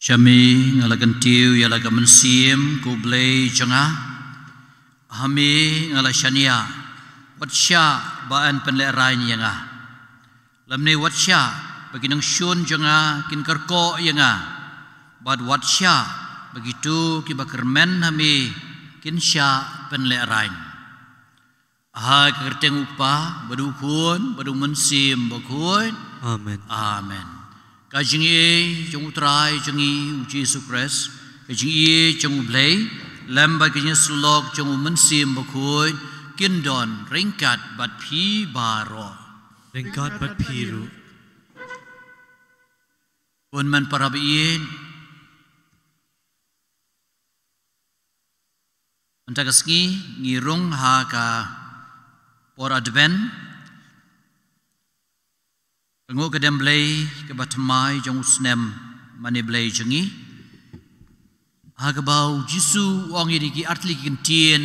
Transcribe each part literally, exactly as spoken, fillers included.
Sha me nga la kyntiew ïa la ka mynsiem ko Blei jong nga. Ha me nga la shaniah, wat shah ba yn pynlehrain ïa nga. Lymne wat shah ba ki nongshun jong nga kin kyrkhu ïa nga. Bad wat shah ba kito kiba kyrmen ha me kin shah pynlehrain. Ha ka kyrteng u Kpa, bad u Khun, bad u Mynsiem Bakhuid. Amen. Amen. Ka jingïeit jong u Trai jong ngi u Jisu Khrist, ka jingïeit jong u Blei, lem bad ka jingïasyllok jong u Mynsiem Bakhuid, kin don ryngkat bad phi baroh. Ryngkat bad phi ruh. Bun men para baieit, mynta ka sngi ngi rung ha ka por Advent. Ka nguh ka dem Blei kaba thymmai jong u snem mane Blei jong ngi. Ha kaba u Jisu u ong ïa ki artylli ki ktien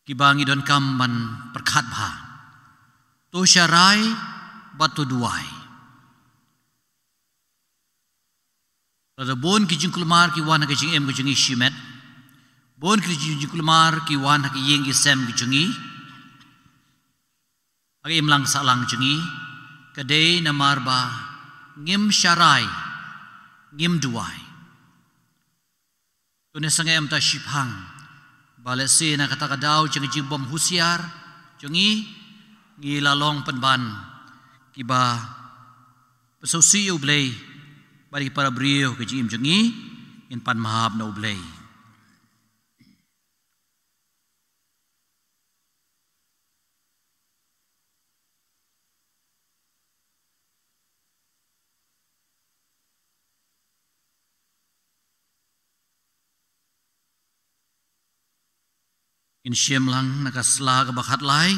kiba ngi donkam ban pyrkhat bha. To sharai bad to duwai. Lada bun ki jingkulmar ki wan ha ka jingim ka jong ngi shimet. Bun ki jing-, jingkulmar ki wan ha ka ïing ki sem ka jong ngi, ha ka imlang sahlang jong ngi. Ka dei namar ba ngim sharai, ngim duwai. To ngin sangeh mynta shiphang ba lehse na kata ka daw jong ka jingbym husiar jong ngi, ngi la long pynban kiba pynsngewsih ïa u Blei bad ki para briew ha ka jingim jong ngi. Ngin pan map na u Blei. Ngin shim lang na ka sla kaba khatlai,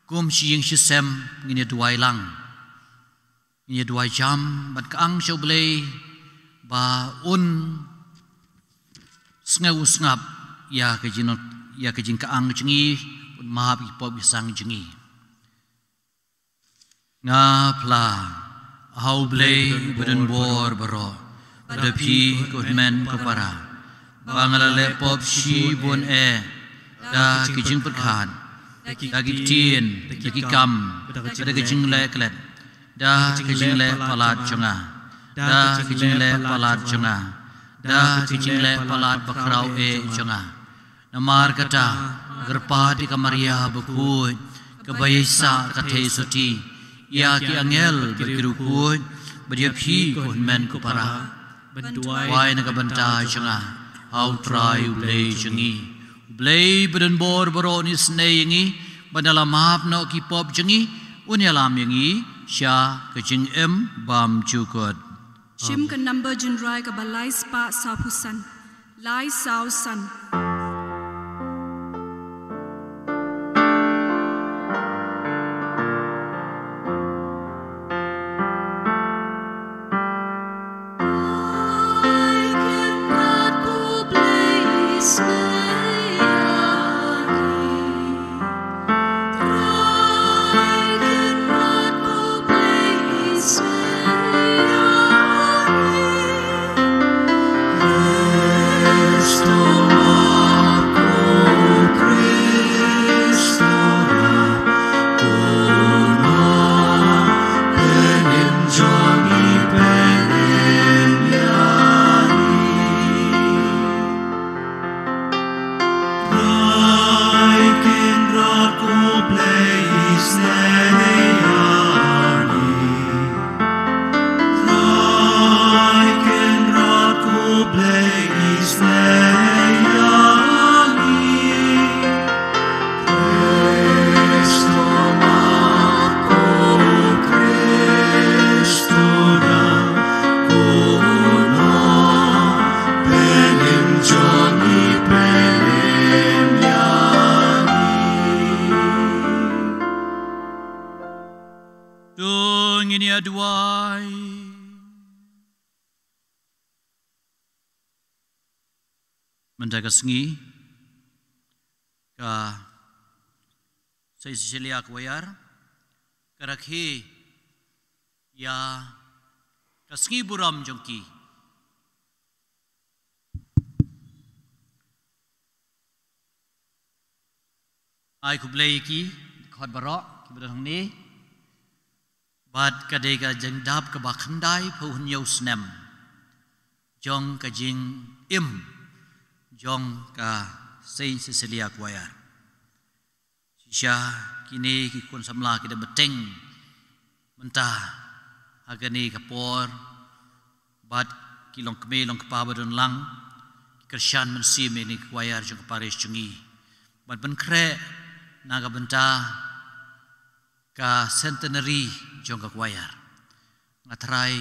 kum shi ïing shi sem ngin ïa duwai lang. Ngin ïa duwai jam bad kyang sha u Blei ba un sngew u sngap ïa ka jing, ïa ka jingkyang jong ngi, un map ïa ki pop ki sang jong ngi. Nga phla ha u Blei ba don bor baroh, ba da phi ko hynmen ko para, ba nga la leh pop shibun eh, da ki jingpyrkhat, da ki ktien, da ki kam, da ki jingleh klet, da ki jingleh palat jong nga, da ki jingleh palat jong nga, da ki jingleh palat bakhraw eh jong nga. Namar kata, kyrpad ïa ka Maria bakhuid, kaba ïaisah ka theisotti, ïa ki angel bad ki riewkhuid, bad ïa phi ko hynmen ko para, ban duwai na ka bynta jong nga ha u Trai u Blei jong ngi. U Blei ba don bor baroh un isynei ïa ngi, bad un la map noh ki pop jong ngi, un ïalam ïa ngi sha ka jingim bymjukut. Shim ka number jingrwai kaba lai spah sawphew san. Lai saw san. Trai Kynrad ko Blei isynei ïa ngi. Trai Kynrad ko Blei isynei ïa ngi. To ngin ïa duwai. Mynta ka sngi, ka Saint Cecilia Choir ka rakhe ïa ka sngi burom jong ki. Ai khublei ïa ki dkhot baroh kiba don hangne. Bad ka dei ka jingdap kaba khyndai phew hynñiew snem jong ka jingim jong ka Saint Cecilia Choir. Shisha kine ki khun samla ki da bteng mynta ha kane ka por, bad ki longkmie longkpa ba don lang ki kyrshan mynsiem ïa kane ka choir jong ka parish jong ngi. Bad pynkhreh na ka bynta ka centenary jong ka choir. Nga tharai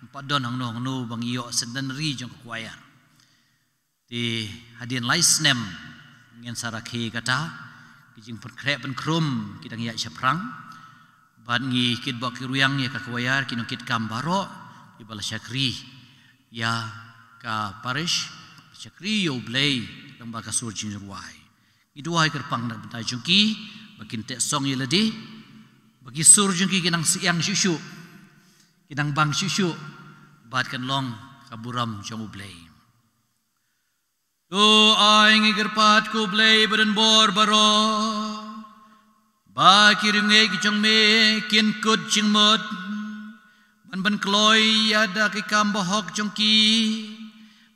ym pat don hangno hangno ba ngi ïoh centenary jong ka choir. Te hadien lai snem ngin sa rakhe kata, ki jingpynkhreh pynkhrum ki dang ïaid shaphrang. Bad ngi kitbok ki rwiang ïa ka choir, ki nongkitkam baroh kiba la shakri ïa ka parish, shakri ïa U Blei lyngba ka sur jingrwai. Ngi duwai kyrpang na ka bynta jong ki ba kin teh song ïa lade, ba ki sur jong ki kin nang syiang shuh shuh, kin nang bang shuh shuh, bad kan long ka burom jong U Blei. To ai ngi kyrpad ko Blei ba don bor baroh, ba ki riewngeit ki jong me kin kut jingmut ban ban kloi ïa da ki kam bahok jong ki,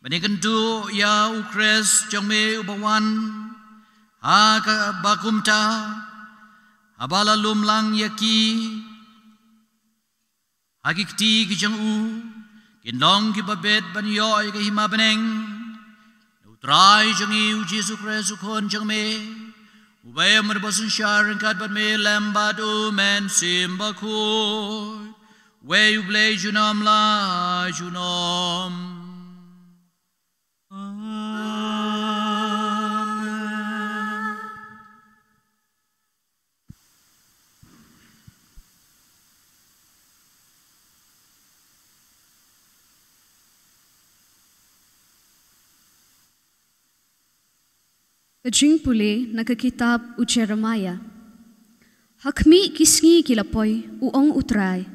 ban ïakynduh ïa U Khrist jong me uba wan ha kaba kumta, haba la lum lang ïa ki ha ki kti ki jong u, kin long kiba bit ban ïoh ïa ka hima bneng. Na U Trai jong ngi U Jisu Khrist U Khun jong me, uba ïa mar ba synshar ryngkat bad me lem bad U Mynsiem Bakhuid, uwei U Blei junom la junom. Amen. Ka jingpule na ka kitab u Jeremiah. Ha khmih ki sngi ki la poi, u ong U Trai.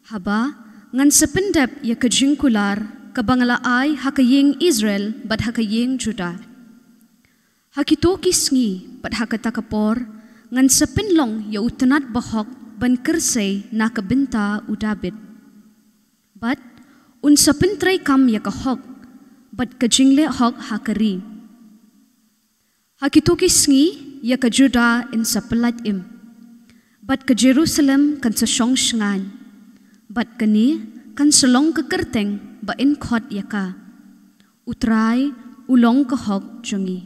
Haba, ngan sa pyndep ïa ka jingkular, kaba nga la ai ha ka ïing Israel bad ha ka ïing Judah. Ha kito ki sngi, bad ha kata ka por, ngan sa pynlong ïa u tnat bahok ban kyrsei na ka bynta u David. Bad, un sa pyntreikam ïa ka hok, bad ka jingleh hok ha ka ri. Ha kito ki sngi, ïa ka Judah yn sa pyllait im. Bad ka Jerusalem kan sa shong shngaiñ. Bad kane, kan sa long ka kyrteng, ba yn khot ïa ka. U Trai, u long ka hok jong ngi.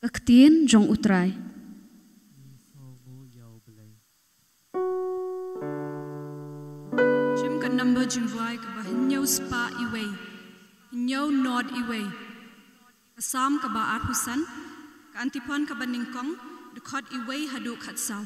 Ka ktien jong U Trai. Shim ka number jingrwai kaba hynñiew spah iwei. Hynñiew nod iwei. Ka Salm kaba arphew san, ka antiphon kaba nyngkong, dkhot iwei haduh khatsaw.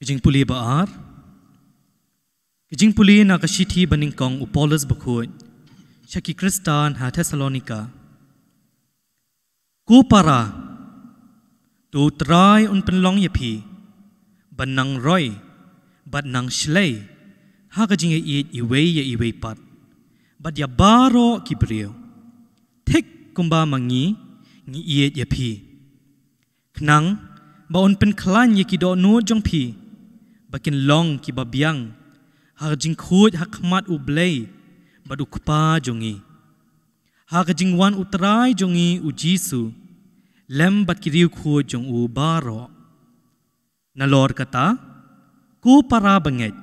Ka jingpule ba ar. Ka jingpule na ka shithi ba nyngkong u Paulus bakhuid sha ki Khristan ha Thessalonika. Ko para, to u Trai un pynlong ïa phi ban nang roi bad nang shlei ha ka jingïaieit iwei ïa iwei pat bad ïa baroh ki briew, thik kumba ma ngi ngi ïeit ïa phi. Khnang ba un pynkhlaiñ ïa ki dohnud jong phi ba kin long kiba biang ha ka jingkhuid ha khmat U Blei bad U Kpa jong ngi, ha ka jingwan U Trai jong ngi U Jisu lem bad ki riewkhuid jong u baroh. Nalor kata, ko para bangeit,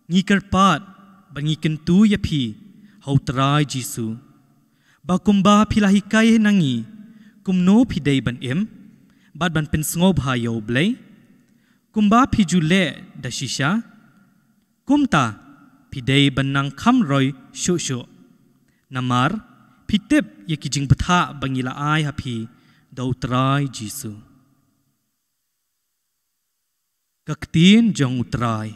ngi kyrpad bad ngi kyntu ïa phi ha U Trai Jisu, ba kumba phi la hikai na ngi kumno phi dei ban im bad ban pynsngewbha ïa U Blei, kumba phi ju leh da shisha, kumta phi dei ban nang kham roi shuh shuh. Namar phi tip ïa ki jingbthah ba ngi la ai ha phi da U Trai Jisu. Ka ktien jong U Trai.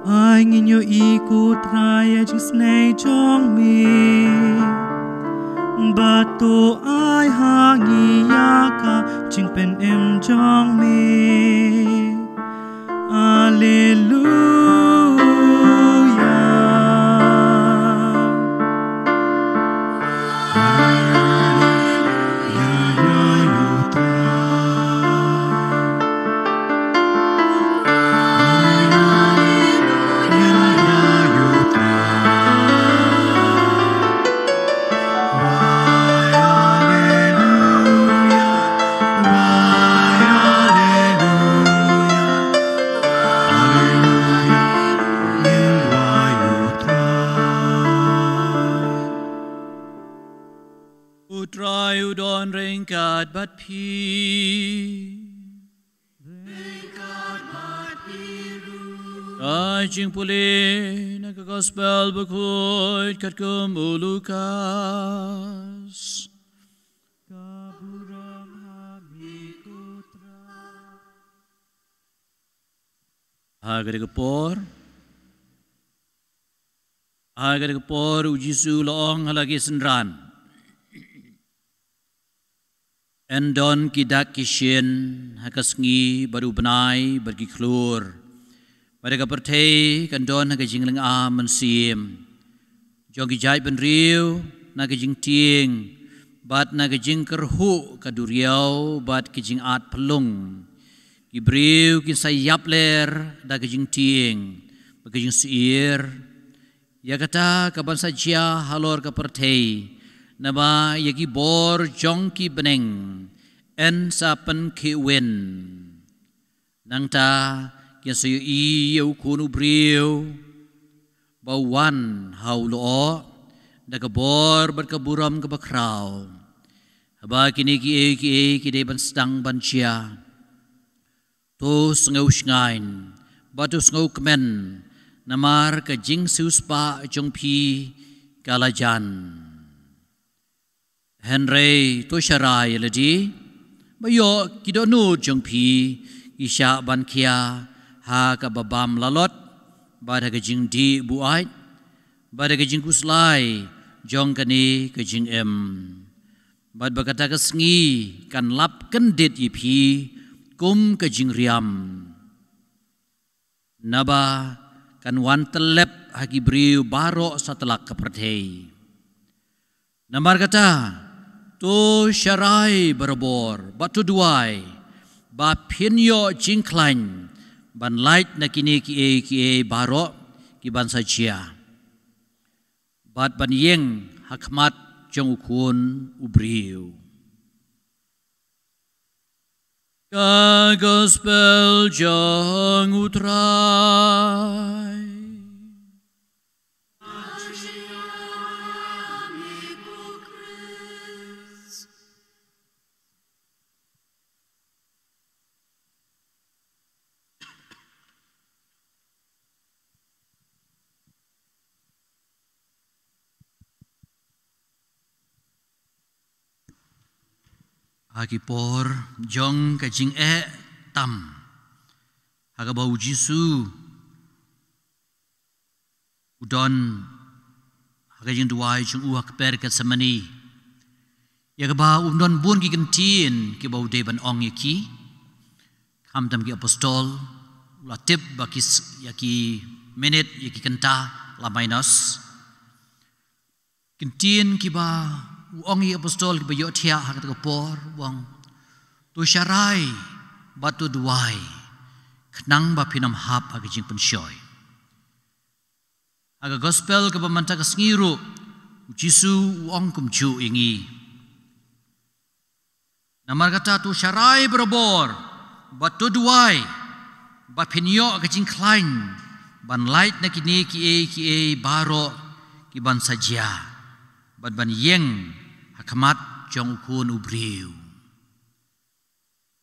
Ai ngin ïohi ko Trai ïa ka jingsnei jong me, bad to ai ha ngi ïa ka jingpynim jong me. Alleluia. U Trai u don ryngkat bad phi. Ka jingpule na ka Gospel bakhuid katkum u Lukas. Ka burom ha me ko Trai. Ha kata ka por, ha kata ka por u Jisu u la ong ha la ki synran: Yn don ki dak ki shin ha ka sngi bad u bnai bad ki khlur, bad ka pyrthei kan don ha ka jinglynga mynsiem jong ki jaitbynriew na ka jingtieng bad na ka jingkyrhuh ka duriaw bad ka jingat phyllung. Ki briew kin sa ïap ler da ka jingtieng bad ka jingsyier. Ïa kata ka ban sa jia halor ka pyrthei, naba ïa ki bor jong ki bneng yn sa pynkhih win. Nangta kin sa ïohi ïa u Khun u briew ba wan ha u lyoh da ka bor bad ka burom kaba khraw. Haba kine kiei kiei ki dei ban sdang ban jia, to sngew shngaiñ bad to sngew kmen, namar ka jingsiewspah jong phi ka la jan. Hynrei to sharai ïa lade ba ïoh ki dohnud jong phi ki shah ban khia ha kaba bam lalot bad ha ka jingdih buaid, Bad da ka jingkhuslai jong kane ka jingim, bad ba kata ka sngi kan lap kyndit ïa phi kum ka jingriam. Naba kan wan tyllep ha ki briew baroh satlak ka pyrthei. Namar kata, to sharai barabor, bad to duwai, ba phin ïoh jingkhlaiñ ban lait na kine kiei kiei baroh kiban sa jia, bad ban ïeng ha khmat jong U Khun u briew. Ka Gospel jong U Trai. Ha ki por jong ka jingeh tam, ha kaba U Jisu u don ha ka jingduwai jong u ha ka kper Gethsemane, ïa kaba um don bun ki kyntien kiba u dei ban ong ïa ki. Khamtam ki apostol, u la tip ba ki s-, ïa ki minit, ïa ki kynta la minus. Kyntien kiba u ong ïa ki apostol kiba ïohthiah ha kata ka por, u ong, to sharai bad to duwai khnang ba phin ym hap ha ka jingpynshoi. Ha ka Gospel kaba mynta ka sngi ruh, U Jisu u ong kumjuh ïa ngi. Namar kata, to sharai barabor, bad to duwai, ba phin ïoh ka jingkhlaiñ ban lait na kine kiei kiei baroh kiban sa jia, bad ban ïeng ha khmat jong U Khun u briew.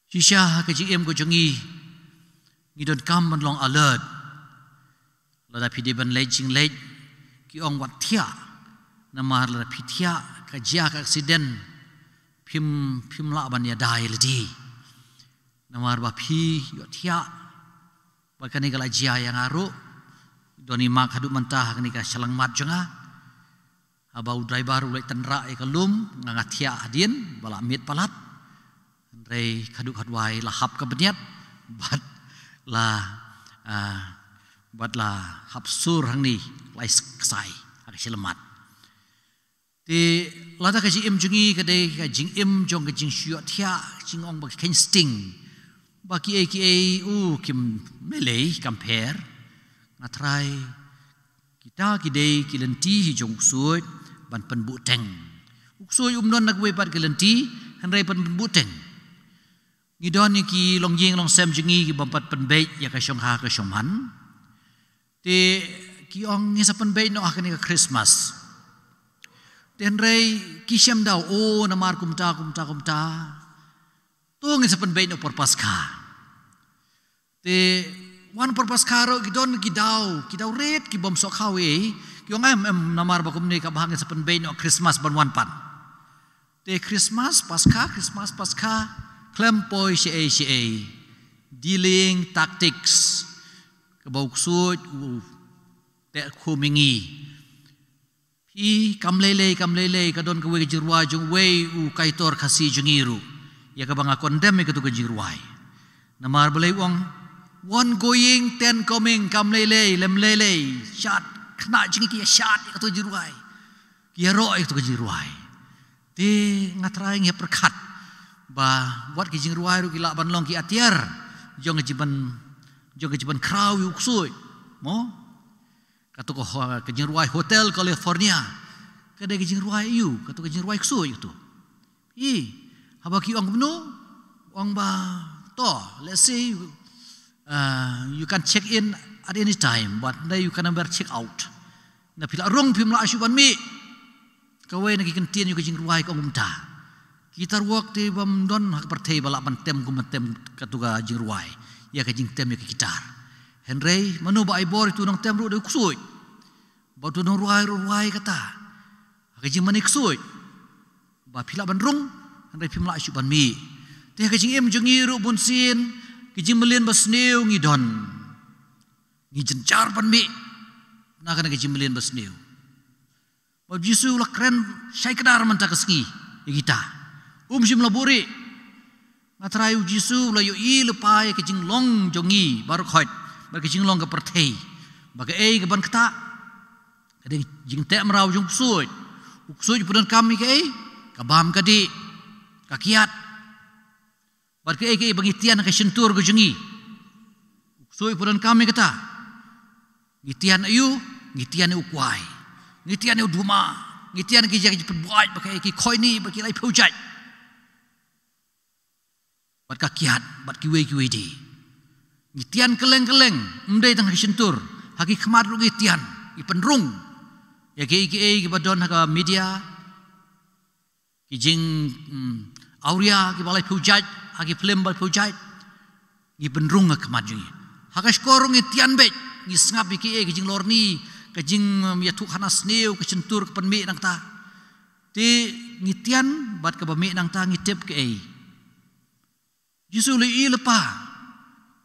Shisha ha ka jingim ka jong ngi, ngi donkam ban long alert. Lada phi dei ban leit jingleit, ki ong wat thiah. Namar lada phi thiah, ka jia ka accident, phim, phim lah ban ïada ïa lade. Namar ba phi ïohthiah, ba kane ka la jia ïa nga ruh. Don i mak haduh mynta ha kane ka shyllangmat jong nga. Haba u driver u leit tynrah ïa ka lum, nga nga thiah hadien, ba la miet palat. Hynrei khadduh khadwai la hap ka bniat, bad la, ah, bad la hap sur hangne, lai ksai, ha ka shyllangmat. Te lada ka jingim jong ngi ka dei ka jingim jong ka jingshu ïohthiah, jingong ba ka kheiñ sting. Ba kiei kiei, u kim lei lei, kam pher. Nga trai, kita ki dei ki lynti hi jong u ksuid ban pynbuhteng. U ksuid um don na kawei pat ki lynti, hynrei ban pynbuhteng. Ngi don ïa ki longïing longsem jong ngi ki bym pat pynbeit ïa ka shongkha ka shongman. Te ki ong ngin sa pynbeit noh ha kane ka Christmas. Te hynrei ki shem daw, o, namar kumta, kumta, kumta. To ngin sa pynbeit noh por Paskha. Te wan por Paskha ruh ki don ki daw, ki daw rit ki bym sngewkhaw ei. Ki ong em, em, namar ba kumne ka bha ngin sa pynbeit noh Christmas ban wan pat. Te Christmas, Paskha, Christmas, Paskha, khlem poi shaei shaei. Delaying tactics. Kaba u ksuid u teh khum ïa ngi. Phi kam lei lei, kam lei lei, ka don kawei ka jingrwai jong uwei u kaitor Khasi jong ngi ruh. Ïa kaba nga condemn ïa katu ka jingrwai. Namar balei u ong, one going, ten coming, kam lei lei, lem lei lei, shad, khynnah jong ngi ki ïa shad ïa katu ka jingrwai. Ki ïaroh ïa katu ka jingrwai. Te nga trai ngi pyrkhat ba wat ki jingrwai ruh ki lah ban long ki atiar jong ka jingban, jong ka jingban khraw ïa u ksuid. Mo? Katu ka ho-, ka jingrwai Hotel California. Ka dei ka jingrwai ïa u, katu ka jingrwai ksuid ïa katu. I, haba ki ong kumno, ong ba, to, let's say, uh, you can check in at any time, but then you can never check out. Na phi la rung phim lah shuh ban mih. Kawei na ki kyntien ïa ka jingrwai ka ong kumta. Kita ruh te bym don ha ka pyrthei ba lah ban tem kum ban tem katu ka jingrwai. Ïa ka jingtem ïa ka kitar. Hynrei mano ba ai bor ïa utu u nongtem ruh dei u ksuid. Ba utu u nongrwai ruh rwai kata ha ka jingmane ksuid. Ba phi lah ban rung, hynrei phim lah shuh ban mih. Te ha ka jingim jong ngi ruh bunsien, ka jingmlien basniew ngi don. Ngi jynjar ban mih na kane ka jingmlien basniew. Ba u Jisu u la kren shai kdar mynta ka sngi ïa kita. Um shym la buhrieh. Nga Trai, u Jisu u la ïohi lypa ïa ka jinglong jong ngi baroh khoit, bad ka jinglong ka pyrthei, ba kaei kaban ktah. Ka dei ka jingteh mraw jong u ksuid. U ksuid u pyndonkam ïa kaei? Ka bam ka dih, ka kiad. Bad kaei kaei ba ngi tian ha ka shyntur ka jong ngi, u ksuid u pyndonkam ïa kata. Ngi tian aïu? Ngi tian ïa u kwai, ngi tian ïa u duma, ngi tian ki jait ki pynbuaid, ba kaei, ki khoini, ba ki laiphew jait. Bad ka kiad, bad kiwei kiwei de. Ngi tian kylleng kylleng, ym dei tang ha ka shyntur, ha ki khmat ruh ngi tian, ngi pynrung ïa kiei kiei kiba don ha ka media, ki jing, mm, awria kiba laiphew jait, ha ki film ba laiphew jait. Ngi pynrung ha khmat jong ngi. Ha ka shkor ruh ngi tian beit, ngi sngap ïa kiei, ka jinglorni, ka jing, mm, ïathuhkhana sniew, ka shyntur ka pynmih nangta. Te ngi tian, bad kaba mih nangta ngi tip kaei? Jisu u la ïohi lypa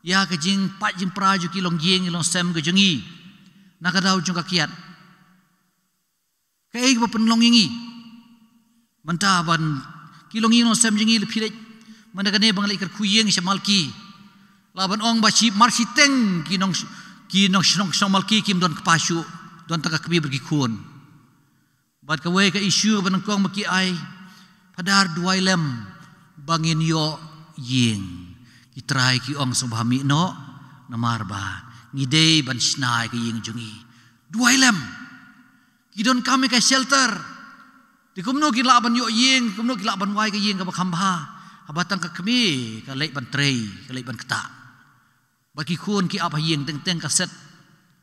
ïa ka jingpait jingpra jong ki longïing ki longsem ka jong ngi na ka daw jong ka kiad. Kaei kaba pynlong ïa ngi? Mynta ban, ki longïing longsem jong ngi, la phi leit mynta kane ban leit kyrkhu ïing sha Malki, lah ban ong ba shi mar shiteng ki nong, ki nong shnong, shnong Malki kim don kpa shuh, don tang ka kmie bad ki khun. Bad kawei ka issue ba nyngkong ba ki ai, Phadar, duwai lem ba ngin ïoh ïing. Ki trai ki ong, sngewbha mih noh, namar ba ngi dei ban shna ïa ka ïing jong ngi. Duwai lem. Ki donkam ïa ka shelter. Te kumno ki lah ban ïoh ïing, kumno ki lah ban wai ka ïing kaba kham bha, haba tang ka kmie ka leit ban trei, ka leit ban ktah? Ba ki khun ki ap ha ïing, teng teng ka set,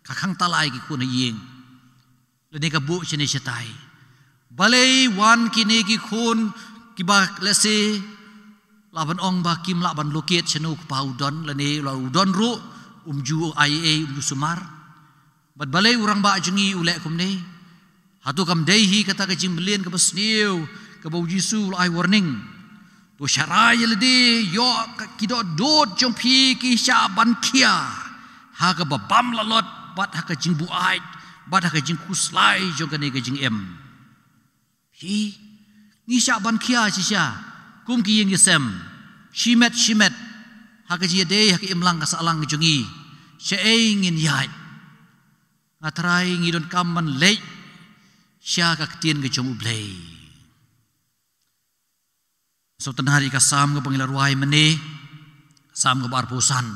ka khang talai ki khun ha ïing, lane ka buh shane shatai. Balei wan kine ki khun kiba lehse lah ban ong ba kim lah ban locate shano u kpa u don, lane la u don ruh um ju ai ei, um ju sumar? Bad balei u rangbah jong ngi u leh kumne? Hato kam dei hi kata ka jingmlien kaba sniew kaba u Jisu u la ai warning? To sharai ïa lade, ïoh ka, ki dohnud jong phi ki shah ban khia ha kaba bam lalot, bad ha ka jingbuaid, bad ha ka jingkhuslai jong kane ka jingim. Hi, ngi shah ban khia shisha kum ki ïing ki sem, shimet shimet, ha ka jingïadei ha ka imlang ka sahlang jong ngi. Shaei ngin ïaid? Nga Trai, ngi donkam ban leit sha ka ktien ka jong U Blei. Sngewtynnad ïa ka Salm kaba ngi la rwai mynne, Salm kaba arphew san,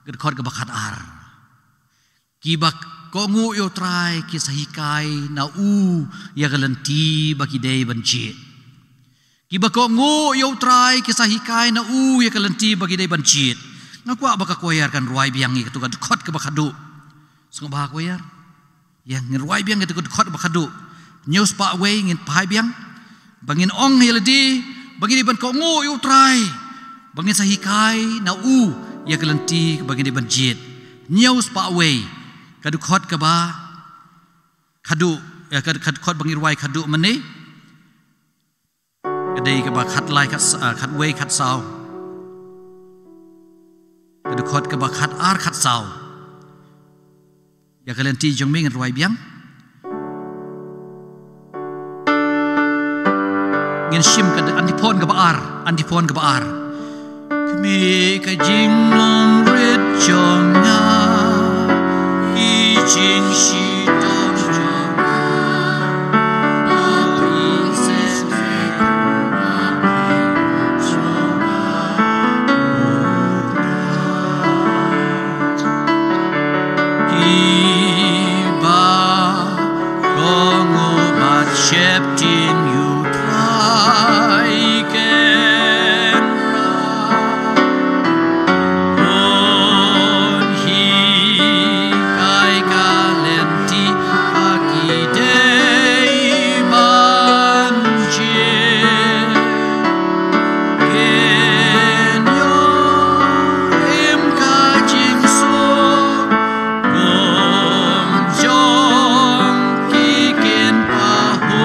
ka dkhot kaba khatar. Kiba kohnguh ïa U Trai ki sa hikai na u ïa ka lynti ba ki dei ban jied. Kiba kohnguh ïa U Trai ki sa hikai na u ïa ka lynti ba ki dei ban jied. Nga kwah ba ka choir kan rwai biang ïa kato ka dkhot kaba khatduh. Sngewbha choir. Ïa, ngin rwai biang kato ka dkhot ba khatduh. Hynñiew spah wei ngin phai biang. Ba ngin ong ïa lade ba ngi dei ban kohnguh ïa U Trai, ba ngin sa hikai na u ïa ka lynti ba ngi dei ban jied. Hynñiew spah wei, ka dkhot kaba khatduh, ïa, ka, ka dkhot ba ngi rwai khatduh mynne. Ka dei kaba khatlai, khat, ah, khatwei, khatsaw. Ka dkhot kaba khatar, khatsaw. Ïa ka lynti jong me ngin rwai biang. Ngin shim ka antiphon kaba ar, antiphon kaba ar. Khmih ka jinglong rit jong nga, ki jingshitom jong nga, ha ki sesek jong nga. Kiba kohnguh bad sheptieng ïa U Trai kynrad. Un hikai ka lynti ba ki dei ban jied. Kin ïoh im ka jingsuk kum jong ki kynpa ho.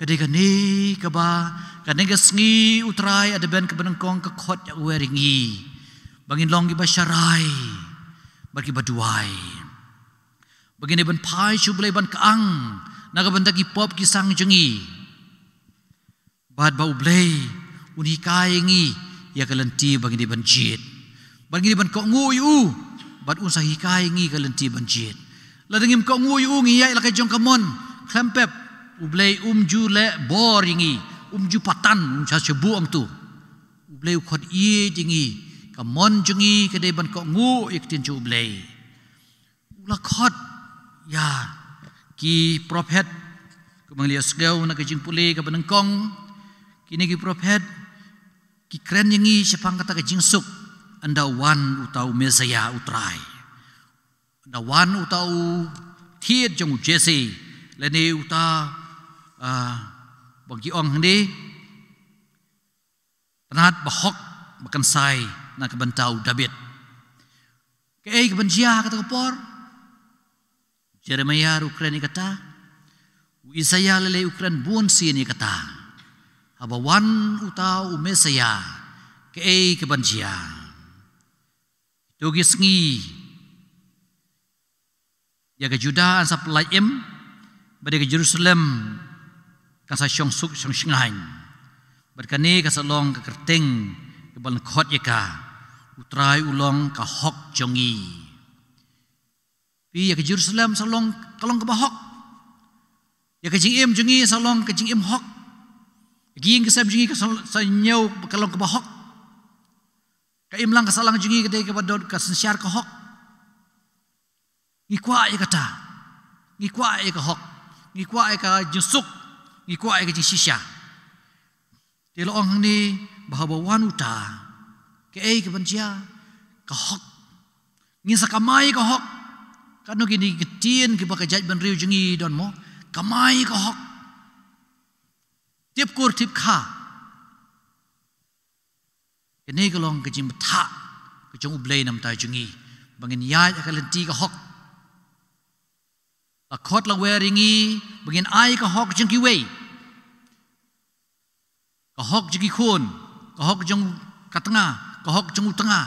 Dei kane kaba, kane ka sngi U Trai Advent kaba nyngkong ka khot ïa ka wer ïa ngi ba ngin long kiba sharai bad kiba duwai, ba ngin ïa ban phai sha U Blei ban kyang na ka bynta ki pop ki sang jong ngi. Bad ba U Blei un hikai ïa ngi ïa ka lynti ba ngin ïa ban jied, ba ngin ïa ban kohnguh ïa u, bad un sa hikai ïa ngi ka lynti ban jied. Lada ngim kohnguh ïa u, ngi ïaid la ka jong ka mon, khlem pep, U Blei um ju leh bor ïa ngi, um ju patan, um sa shu buh hangtu. U Blei u khot ïa ngi, ka mon jong ngi ka dei ban kohnguh ïa ka ktien jong U Blei. U la khot ïa ki prophet, kumba ngi la ïohsngew na ka jingpule kaba nyngkong, kine ki prophet ki kren ïa ngi shaphang kata ka jingsuk, ynda wan uta u Messaïah U Trai, ynda wan uta u thied jong u Jesse, lane uta, ah, ba ki ong hangne, tnat bahok ba kynsai na ka bynta u David. Kaei kaban jia ha kata ka por? Jeremiah ruh u kren ïa kata, u Isaiah lei lei u kren bun sien ïa kata. Haba wan uta u Messaïah, kaei kaban jia? Kito ki sngi ïa ka Judah yn sa pyllait im, bad ïa ka Jerusalem kan sa shong suk shong shngaiñ. Bad kane kan sa long ka kyrteng kaba lyngkot ïa ka, U Trai u long ka hok jong ngi. Phi, ïa ka Jerusalem sa long, ka long kaba hok. Ïa ka jingim jong ngi sa long ka jingim hok. Ïa ka ïing ka sem jong ngi ka sa, sa ñiew ka long kaba hok. Ka imlang ka sahlang jong ngi ka dei kaba don ka synshar ka hok. Ngi kwah ïa kata. Ngi kwah ïa ka hok. Ngi kwah ïa ka jingsuk. Ngi kwah ïa ka jingshisha. Te la ong hangne ba haba wan uta, kaei kaban jia? Ka hok. Ngin sa kamai ka hok. Katno kine ki ktien kiba ka jaitbynriew jong ngi don mo. Kamai ka hok. Tip kur tip kha. Kane ka long ka jingbthah ka jong U Blei na ka bynta jong ngi, ba ngin ïaid ha ka lynti ka hok. La khot la wer ïa ngi ba ngin ai ka hok jong kiwei, ka hok jong ki khun, ka hok jong ka tnga, ka hok jong u tnga.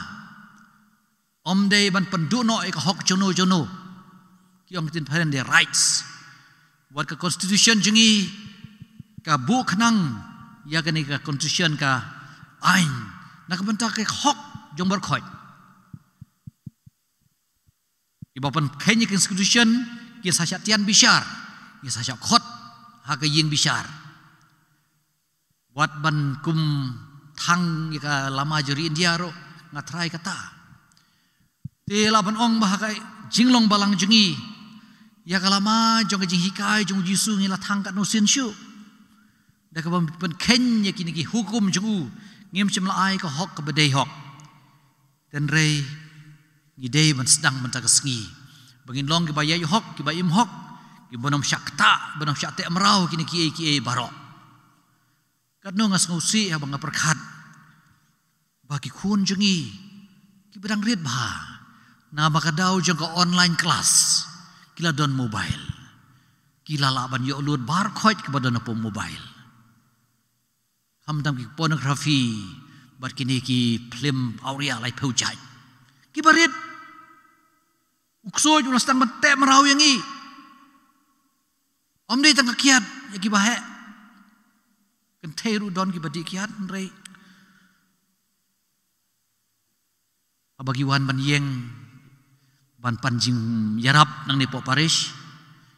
Ym dei ban pynduh noh ïa ka hok jong no jong no. Ki ong ktien phareng dei rights. Wat ka constitution jong ngi ka buh khnang ïa kane ka constitution, ka aiñ, na ka bynta ka hok jong baroh khoit. Kiba pynkheiñ ïa ka constitution kin sa shah tian bishar, kin sa shah khot ha ka ïing bishar. Wat ban kum thang ïa ka lama jong ri India ruh, nga tharai kata. Te lah ban ong ba ha ka jinglong balang jong ngi, ïa ka lama jong ka jinghikai jong U Jisu ngi la thang katno sien shuh. Da kaba pynkheiñ ïa kine ki hukum jong u, ngim shym la ai ka hok kaba dei hok. Hynrei ngi dei ban sdang mynta ka sngi ba ngin long kiba ïaid hok, kiba im hok, kiba nym shah ktah, ba nym shah teh mraw kine kiei kiei baroh. Katno nga sngewsih haba nga pyrkhat ba ki khun jong ngi kiba dang rit bha, naba ka daw jong ka online class, ki la don mobile. Ki la lah ban ïoh lut baroh khoit kiba don hapoh mobile. Khamtam ki pornography bad kine ki phlim awria laiphew jait. Kiba rit, u ksuid u la sdang ban teh mraw ïa ngi. Ym dei tang ka kiad ïa kiba heh. Kynthei ruh don kiba dih kiad, hynrei haba ki wan ban ïeng ban pan jingïarap nangne hapoh parish,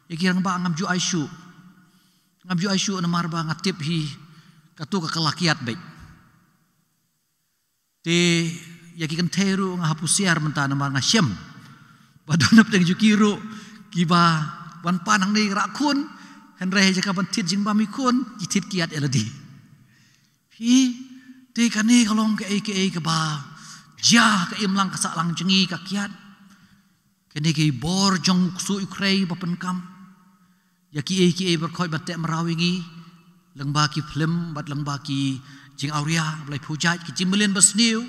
ïa ki rangbah ngam ju ai shuh. Ngam ju ai shuh namar ba nga tip hi, kato ka kylla kiad beit. Te ïa ki kynthei ruh nga hap husiar mynta namar nga shem ba don hapdeng jong ki ruh kiba wan pan hangne rah khun, hynrei ha jaka ban thied jingbam ïa ki khun, ki thied kiad ïa lade. Phi, te kane ka long kaei kaei kaba jia ha ka imlang ka sahlang jong ngi, ka kiad. Kane ka bor jong u ksuid u khrei ba pyndonkam ïa kiei kiei baroh khoit ba teh mraw ïa ngi, lyngba ki phlim bad lyngba ki jingawria ba laiphew jait, ki jingmlien basniew.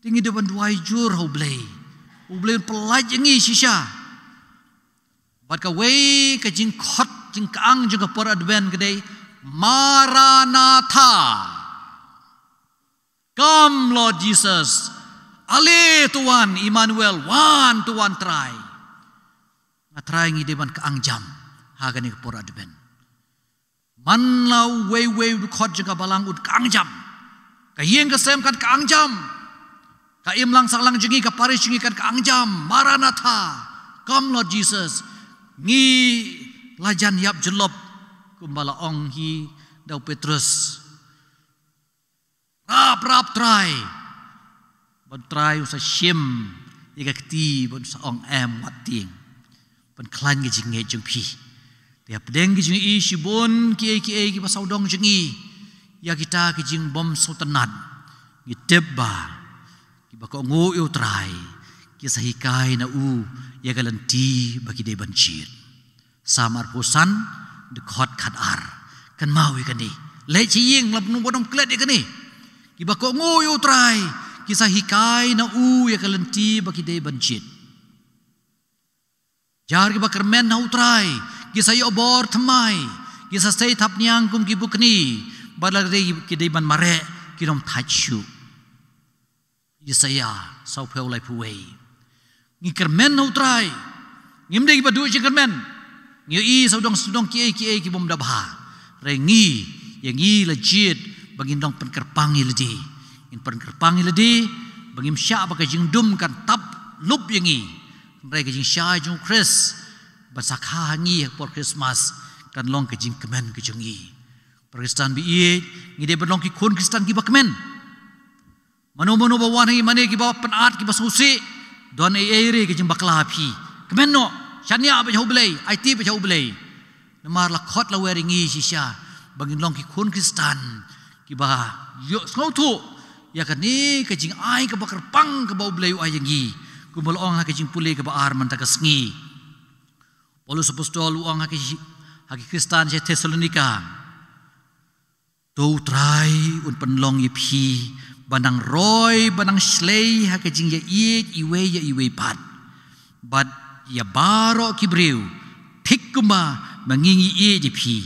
Te ngi dei ban duwai jur ha U Blei, U Blei un pyllait ïa ngi shisha. Bad kawei ka jingkhot jingkyang jong ka por Advent ka dei Maranatha. Come, Lord Jesus. Ale, to wan, Emmanuel, wan, to wan Trai. Nga Trai, ngi dei ban kyang jam ha kane ka por Advent. Man la uwei uwei u dkhot jong ka balang un kyang jam. Ka ïing ka sem kan kyang jam. Ka imlang sahlang jong ngi, ka parish jong ngi kan kyang jam. Maranatha. Come, Lord Jesus. Ngi la jan ïap jyllop, kumba la ong hi da u Petrus. Rap, rap Trai. Ba u Trai u sa shim ïa ka kti, ba u sa ong, em, wat tieng. Pynkhlaiñ ka jingngeit jong phi. Te hapdeng ka jingïohi shibun kiei kiei kiba sawdong jong ngi, ïa kita ki jingbym sngewtynnat, ngi tip ba kiba kohnguh ïa u Trai ki sa hikai na u ïa ka lynti ba ki dei ban jied. Salm arphew san, dkhot khatar. Kynmaw ïa kane. Leit sha ïing, lada phim klet ïa kane. Kiba kohnguh ïa u Trai ki sa hikai na u ïa ka lynti ba ki dei ban jied. Jar kiba kyrmen ha u Trai ki sa ïoh bor thymmai, ki sa sei thapniang kum ki bukni, bad lada ki dei ban mareh, kim thait shuh. Isaïah sawphew laiphew wei. Ngi kyrmen ha u Trai. Ngim dei kiba duh jingkyrmen. Ngi ïohi sawdong sawdong kiei kiei kibym da bha. Hynrei ngi, ïa ngi la jied ba ngin long pynkyrpang ïa lade. Ngin pynkyrpang ïa lade ba ngim shah ba ka jingdum kan tap lup ïa ngi. Hynrei ka jingshai jong u Khrist ban sa kha ha ngi ha por Christmas kan long ka jingkmen ka jong ngi. Para Khristan ba ïeit, ngi dei ban long ki khun Khristan kiba kmen. Mano mano ba wan ha ngi mane, kiba pynat, kiba sngewsih, don ei ei re ka jingbakla ha phi. Kmen noh, shaniah beit ha u Blei, aiti beit ha u Blei. Namar la khot la wer ïa ngi shisha ba ngin long ki khun Khristan kiba ïoh sngewthuh ïa kane ka jingai kaba kyrpang kaba u Blei u ai ïa ngi, kumba la ong ha ka jingpule kaba ar mynta ka sngi. Paulus Apostol u ong ha ki, ha ki Khristan sha Thessalonika. To u Trai un pynlong ïa phi ba nang roi ba nang shlei ha ka jingïaieit iwei ïa iwei pat. Bad ïa baroh ki briew thik kumba ma ngi ngi ïeit ïa phi,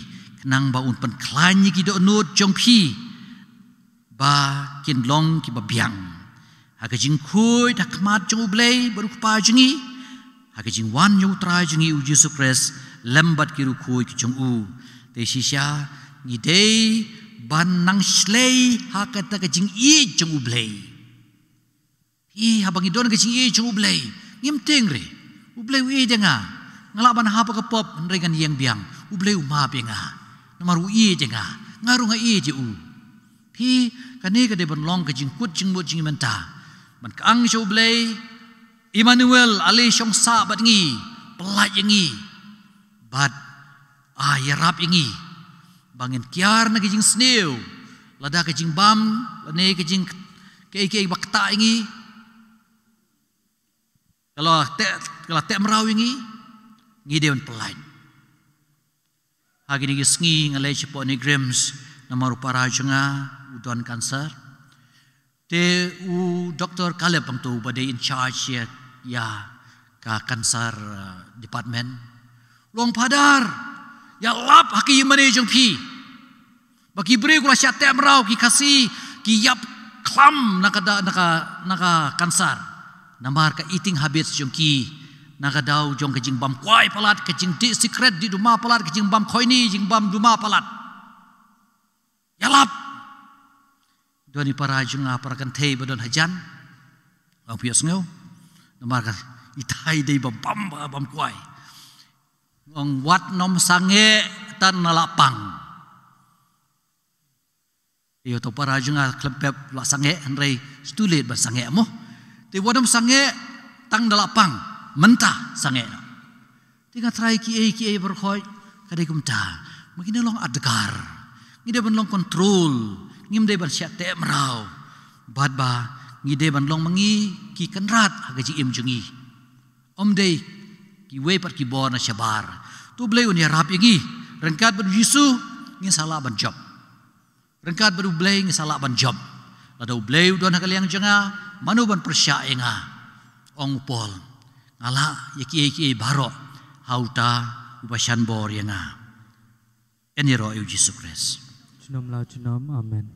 khnang ba un pynkhlaiñ ïa ki dohnud jong phi ba kin long kiba biang ha ka jingkhuid ha khmat jong u Blei bad u Kpa jong ngi, ha ka jingwan jong u Trai jong ngi u Jisu Khrist lem bad ki riewkhuid ki jong u. Te shisha ngi dei ban nang shlei ha kata ka jingïeit jong u Blei. Phi, haba ngi don ka jingïeit jong u Blei, ngim tieng re. U Blei u ïeit ïa nga. Nga lah ban hap ha ka pop hynrei ngan ïeng biang. U Blei u map ïa nga. Namar u ïeit ïa nga. Nga ruh nga ïeit ïa u. Phi, kane ka dei ban long ka jingkut jingmut jong ngi mynta. Ban kyang sha u Blei, Emmanuel, ale shong sah bad ngi, pyllait ïa ngi. Bad, ah, ïarap ïa ngi ba ngin kiar na ka jingsniew, lada ka jingbam, lane ka jing, kiei kiei ba ktah ïa ngi, ka la teh, ka la teh mraw ïa ngi, ngi dei ban pyllait. Ha kine ki sngi nga leit shapoh NEIGRIHMS namar u para jong nga u don cancer. Te u Doktor Caleb hangto uba dei in charge ïa, ïa ka cancer, uh, department. U ong, Father, ïalap ha ki ïingmane jong phi. Ba ki briew ki la shah teh mraw, ki Khasi ki ïap khlam na ka da, na ka, na ka cancer. Namar ka eating habits jong ki, na ka daw jong ka jingbam kwai palat, ka jingdih sikret dih duma palat, ka jingbam khoini jingbam duma palat. Ïalap. Don i para jong nga, para kynthei ba don hajan. Ong, phi ïohsngew? Namar ka itai dei ba bam, ba bam kwai. Ong, wat nym sangeh tang na la pang. Ïa uto u para jong nga khlem pep la sangeh, hynrei it's too late ban sangeh mo. Te wat nym sangeh tang da la pang, mynta sangeh noh. Te nga trai kiei kiei baroh khoit, ka dei kumta. Ma ngi nang long adgar. Ngi dei ban long control. Ngim dei ban shah teh mraw. Bad ba ngi dei ban long ma ngi ki kynrad ha ka jingim jong ngi. Ym dei kiwei pat ki bor na shabar. To u Blei un ïarap ïa ngi. Ryngkat bad u Jisu ngin sa lah ban jop. Ryngkat bad u Blei ngi sa lah ban jop. Lada u Blei u don ha ka liang jong nga, mano ban pyrshah ïa nga? Ong u Paul, nga lah ïa kiei kiei baroh ha uta uba shan bor ïa nga. Yn ïaroh ïa u Jisu Khrist. Junom la junom. Amen.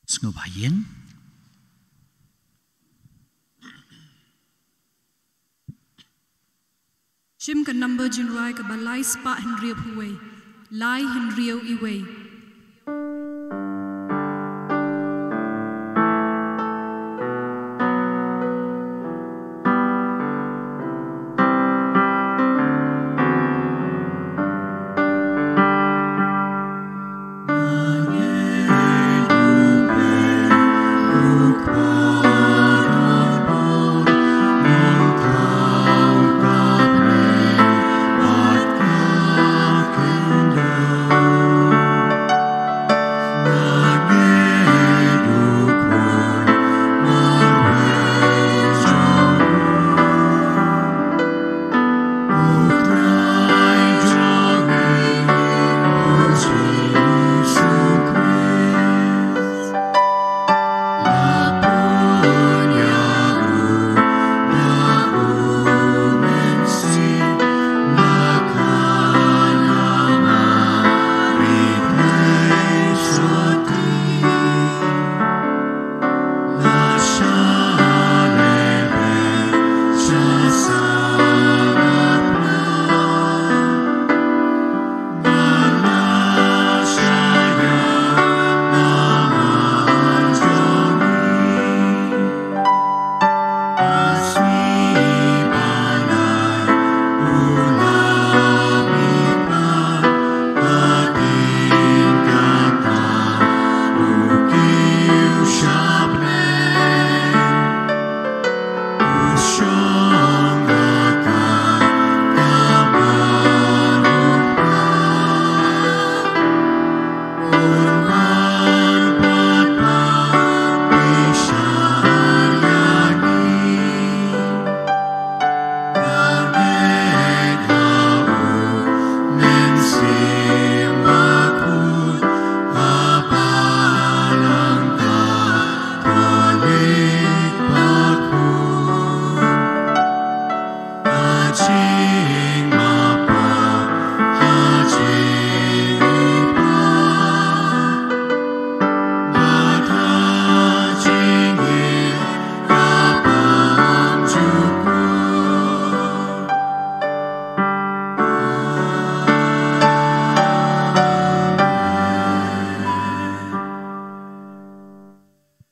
Sngewbha ïeng. Shim ka number jingrwai kaba lai spah hynriew phew wei. Lai hynriew wei.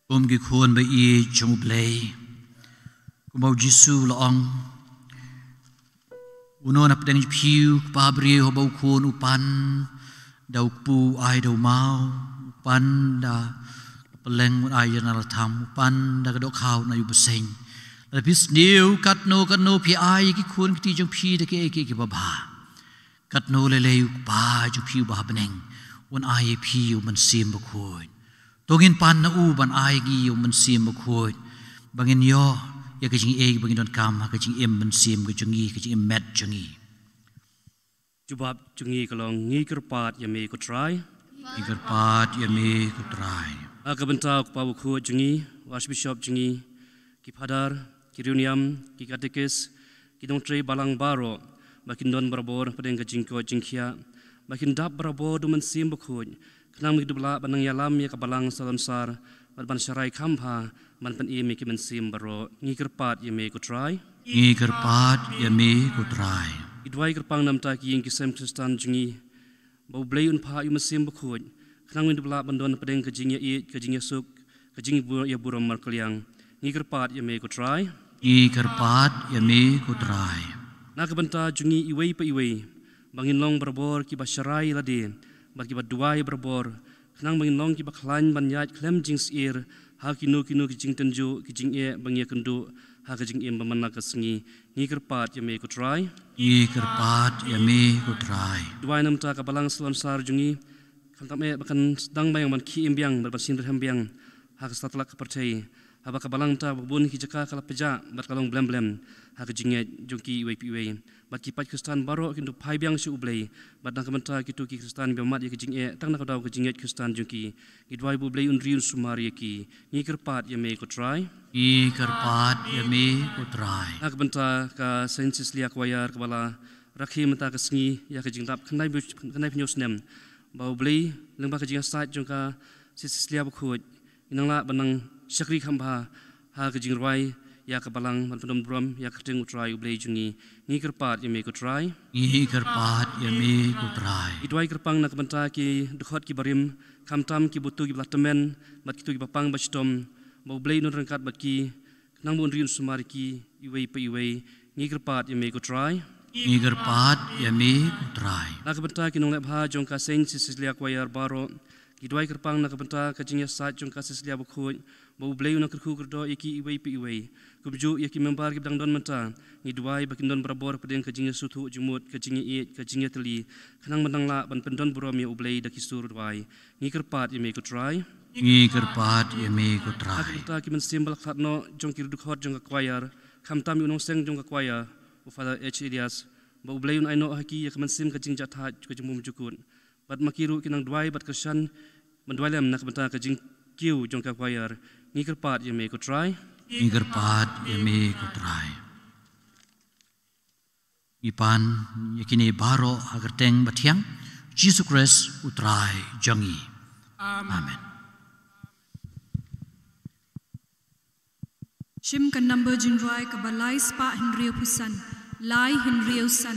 Kum ki khun ba ïeit jong U Blei, kumba U Jisu u la ong, uno na pdeng jong phi u kpa briew haba u khun u pan da u kpu, u ai da u maw, u pan da pylleng, un ai ïa na la tham, u pan da ka dohkha, un ai ïa u bseiñ. Lada phi sniew katno katno phi ai ïa ki khun kti jong phi da kiei kiei kiba bha, katno lei lei u Kpa jong phi uba ha bneng un ai ïa phi ïa U Mynsiem Bakhuid. To ngin pan na u ban ai ngi ïa U Mynsiem Bakhuid, ba ngin ïoh ïa ka jingïeit ba ngin donkam ha ka jingim mynsiem ka jong ngi, ka jingim met jong ngi. Jubab jong ngi ka long: Ngi kyrpad ïa me ko Trai. Ngi kyrpad ïa me ko Trai. Ha ka bynta u Kpa Bakhuid jong ngi, u Archbishop jong ngi, ki Phadar, ki riewniam, ki katekis, ki nongtrei balang baroh, ba kin don barabor hapdeng ka jingkoit jingkhiah, ba kin dap barabor da U Mynsiem Bakhuid, khnang ba kin dup lah ban nang ïalam ïa ka balang salonsar, bad ban sharai kham bha ban pynim ïa ki mynsiem baroh. Ngi kyrpad ïa me ko Trai. Ngi kyrpad ïa me ko Trai. Ngi duwai kyrpang na ka bynta ki ïing ki sem Khristan jong ngi, ba U Blei un phah ïa U Mynsiem Bakhuid, khnang ba ngin dup lah ban don hapdeng ka jingïaieit, ka jingïasuk, ka jingïabu-, ïaburom markylliang. Ngi kyrpad ïa me ko Trai. Ngi kyrpad ïa me ko Trai. Na ka bynta jong ngi iwei pa iwei, ba ngin long barabor kiba sharai lade bad kiba duwai barabor, khnang ba ngin long kiba khlaiñ ban ïaid khlem jingsyier ha kino kino ki jingtynjuh, ki jingeh ba ngi ïakynduh ha ka jingim ba man la ka sngi. Ngi kyrpad ïa me ko Trai. Ngi kyrpad ïa me ko Trai. Duwai na ka bynta ka balang salonsar jong ngi, khamtam eh ba kan sdang biang ban khie im biang bad ban shim rhem biang ha ka satlak ka pyrthei. Haba ka balang mynta ba bun ki jaka ka la pjah bad ka long blem blem ha ka jingngeit jong ki iwei pa iwei. Bad ki paid Khristan baroh kin dup phai biang sha U Blei. Bad na ka bynta kito ki Khristan ba mad ïa ka jingeh tang na ka daw ka jingngeit Khristan jong ki. Ngi duwai ba U Blei un ri un sumar ïa ki. Ngi kyrpad ïa me ko Trai. Ngi kyrpad ïa me ko Trai. Na ka bynta ka Saint Cecilia Choir kaba la rakhe mynta ka sngi ïa ka jingdap khyndai phew, khyndai phew snem. Ba U Blei lyngba ka jingïasaid jong ka Saint Cecilia Bakhuid, ngi nang lah ban nang shakri kham bha ha ka jingrwai ïa ka balang ban pyndon burom ïa ka kyrteng U Trai U Blei jong ngi. Ngi kyrpad ïa me ko Trai. Ngi kyrpad ïa me ko Trai. Ngi duwai kyrpang na ka bynta ki dkhot ki barim, khamtam ki butu ki ba la tymmen bad kito ki ba pang ba shitom, ba U Blei un ryngkat bad ki, khnang ba un ri un sumar ïa ki iwei pa iwei. Ngi kyrpad ïa me ko Trai. Ngi kyrpad ïa me ko Trai. Na ka bynta ki nongleh bha jong ka Saint Cecilia Choir baroh, ngi duwai kyrpang na ka bynta ka jingïasaid jong ka Cecilia Bakhuid, ba U Blei un nang kyrkhu kyrdoh ïa ki iwei pa iwei. Kumjuh ïa ki member ki ba dang don mynta, ngi duwai ba kin don barabor hapdeng ka jingïasngewthuh jingmut, ka jingïaieit, ka jingïatylli, khnang ban nang lah ban pyndon burom ïa U Blei da ki sur duwai. Ngi kyrpad ïa me ko Trai. Ngi kyrpad ïa me ko Trai. Ha ka bynta ki mynsiem ba la khlad noh jong ki riew dkhot jong ka choir, khamtam ïa u nongseng jong ka choir, u Father H Elias, ba U Blei un ai noh ha ki ïa ka mynsiem ka jingjahthait ka jingbymjukut. Bad ma ki ruh ki nang duwai bad kyrshan ban duwai lem na ka bynta ka jingkiew jong ka choir. Ngi kyrpad ïa me ko Trai. Ngi kyrpad ïa me ko Trai. Ngi pan ïa kine baroh ha ka kyrteng bathiang Jisu Khrist U Trai jong ngi. Amen. Shim ka number jingrwai kaba lai spah hynriew phew san, lai hynriew san.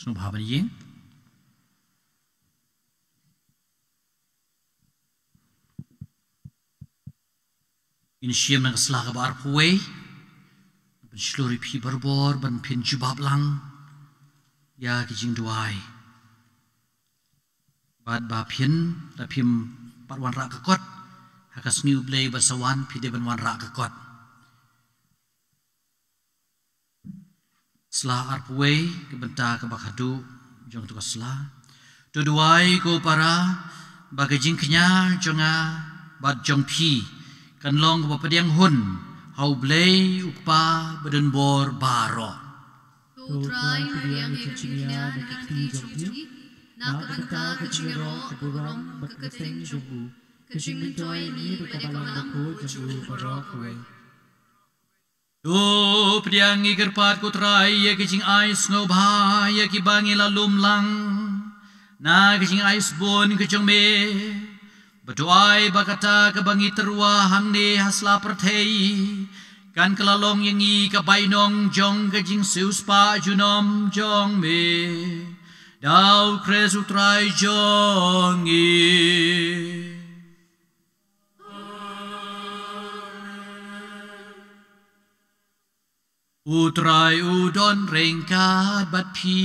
Sngewbha ban ïeng. Ngin shim na ka sla kaba arphew wei. Ban shlur ïa phi barabor ban phin jubab lang ïa ki jingduwai. Bad ba phin, lada phim pat wanrah ka kot ha ka sngi U Blei ba sa wan, phi dei ban wanrah ka kot. Sla arphew wei, ka bynta kaba khadduh jong katu ka sla. To duwai ko para, ba ka jingkñia jong nga bad jong phi kan long kaba pdiang hun ha U Blei U Kpa badonbor baroh. Ko Trai, pdiang ïa ka jingkñia da ka kti jong phi. Na ka bynta ka jingïaroh, ka burom bad ka kyrteng jong u, ka jingmyntoi ïa ngi da ka balang bakhuid jong u baroh kawei. To pdiang, ngi kyrpad ko Trai, ïa ka jingai sngewbha ïa kiba ngi la lum lang na ka jingai sbun ka jong me. Bad to ai ba kata kaba ngi tyrwa hangne ha sla pyrthei kan kylla long ïa ngi ka bainong jong ka jingsiewspah junom jong me. Da U Khrist U Trai jong ngi. U Trai u don ryngkat bad phi.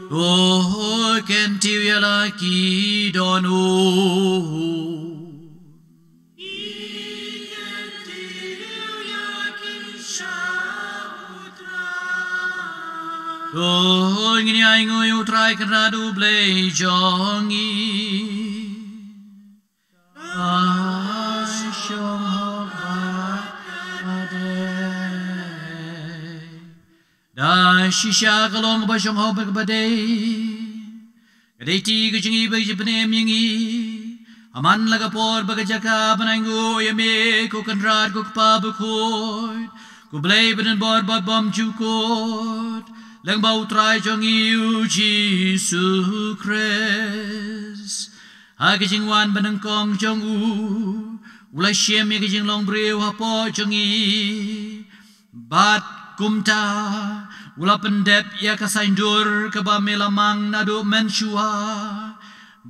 To kyntiew ïa la ki dohnud. To ngin ïa ainguh ïa U Trai Kynrad U Blei jong ngi. Ka shong hok bad ka dei. Da shisha ka long kaba shong hok bad kaba dei. Ka dei ti ka jong ngi bad ka jingpynim ïa ngi. Ha man la ka por bad ka jaka ban ainguh ïa me ko Kynrad ko Kpa bakhuid, ko Blei badonbor bad bymjukut, lyngba U Trai jong ngi U Jisu Khrist. Ha ka jingwan banyngkong jong u, u la shim ïa ka jinglong briew hapoh jong ngi. Bad kumta u la pyndep ïa ka saiñdur kaba me la mang naduh mynshuwa.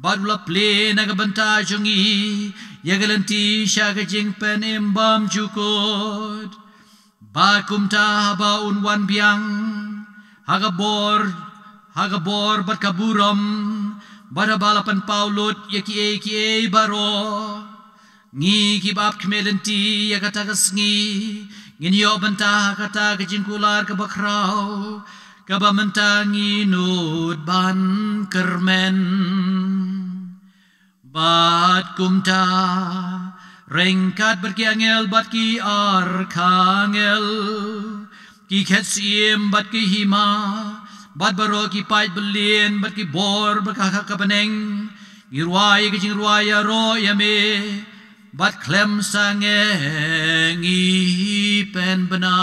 Bad u la plie na ka bynta jong ngi ïa ka lynti sha ka jingpynim bymjukut. Ba kumta haba un wan biang ha ka bor, ha ka bor bad ka burom, bad haba la pynpaw lut ïa kiei kiei baroh, ngi kiba ap khmih lynti ïa kata ka sngi ngin ïoh bynta ha kata ka jingkular kaba khraw, kaba mynta ngi nud ban kyrmen. Bad kumta ryngkat bad ki angel bad ki arkangel, ki khet syiem bad ki hima, bad baroh ki paid byllieng bad ki bor bad ka ha ka bneng, ngi rwai ïa ka jingrwai ïaroh ïa me bad khlem sangeh ngi pynbna.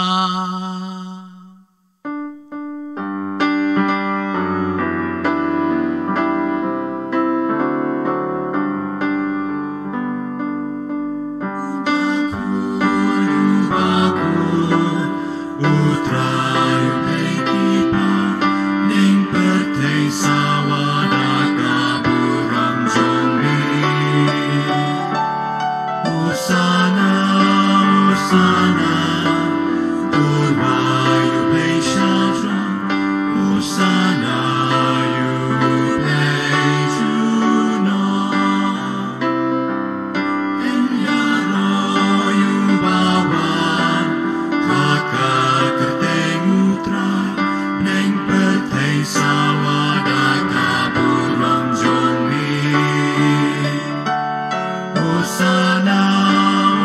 Hosanna, Hosanna, to U Blei sha jrong. Hosanna, U Blei junom. Yn ïaroh ïa uba wan ha ka kyrteng U Trai, bneng pyrthei sawa da ka burom jong me. Hosanna,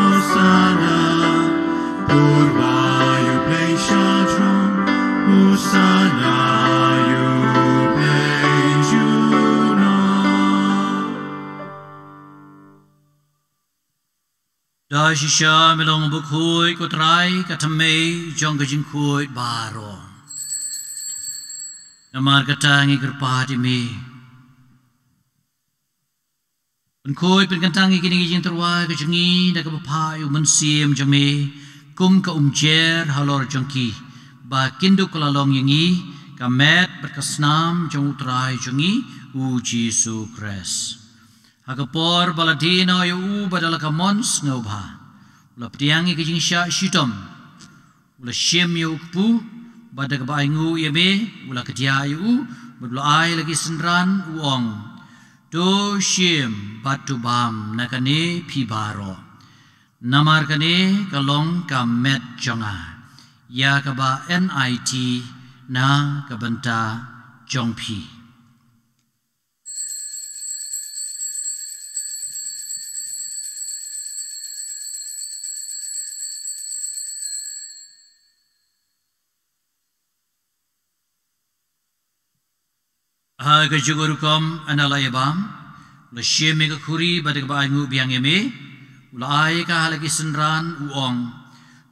Hosanna, to U Blei sha jrong. Hosanna, U Blei junom. Da shisha me long bakhuid ko Trai, ka thymmei jong ka jingkhuid baroh. Namar kata ngi kyrpad ïa me. Pynkhuid pynkyntang ïa kine ki jingtyrwa ka jong ngi da kaba phah ïa u Mynsiem jong me kum ka umjer halor jong ki, ba kin duh kylla long ïa ngi ka met bad ka snam jong U Trai jong ngi U Jisu Khrist. Ha ka por ba la die noh ïa u bad da la ka mon sngewbha, u la pdiang ïa ka jingshah shitom, u la shim ïa u kpu, bad da kaba ainguh ïa me u la kdiah ïa u, bad u la ai la ki synran, u ong: To shim bad to bam na kane phi baroh, namar kane ka long ka met jong nga, ïa kaba nit na ka bynta jong phi. Ha ka jingrukom ana la ïa bam, u la shim ïa ka khuri bad da kaba ainguh biang ïa me, u la ai ka ha la ki synran, u ong: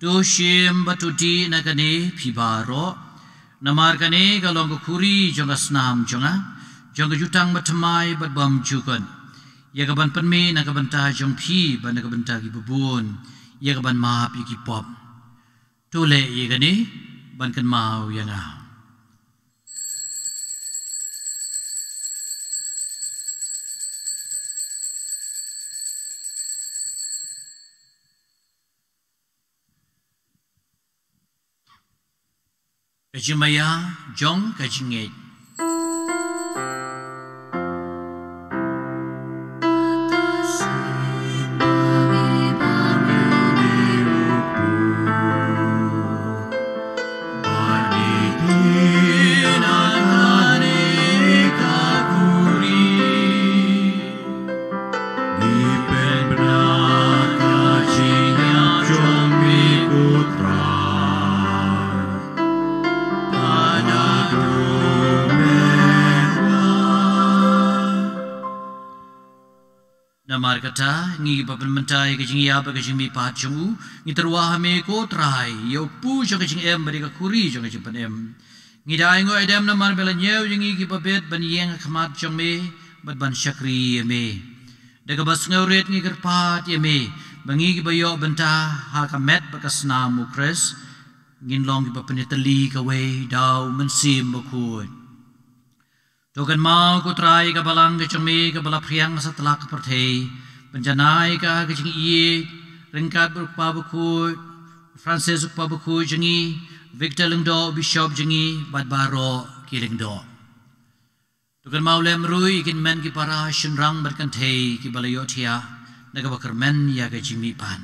To shim bad to dih na kane phi baroh, namar kane ka long ka khuri jong ka snam jong nga, jong ka jutang bathymmai bad bymjukut, ïa kaban pynmih na ka bynta jong phi bad na ka bynta kiba bun, ïa kaban map ïa ki pop. To leh ïa kane ban kynmaw ïa nga. Ka jingmaïa jong ka jingngeit. Namar kata, ngi kiba pynmynta ïa ka jingïap bad ka jingmihpat jong u, ngi tyrwa ha me ko Trai, ïa u kpu jong ka jingim bad ïa ka khuri jong ka jingpynim. Ngi da ainguh aidem namar me la ñiew ïa ngi kiba bit ban ïeng ha khmat jong me bad ban shakri ïa me. Da kaba sngewrit ngi kyrpad ïa me ba ngi kiba ïoh bynta ha ka met bad ka snam u Khrist, ngin long kiba pynïatylli kawei da u Mynsiem Bakhuid. To kynmaw ko Trai ka balang ka jong me kaba la phriang satlak ka pyrthei, pynjanai ka ha ka jingïeit ryngkat bad u Kpa Bakhuid, Francis u Kpa Bakhuid jong ngi, Victor Lyngdoh u Bishop jong ngi, bad baroh ki lyngdoh. To kynmaw lem ruh ïa ki hynmen ki para shynrang bad kynthei kiba la ïohthiah na kaba kyrmen ïa ka jingmihpat.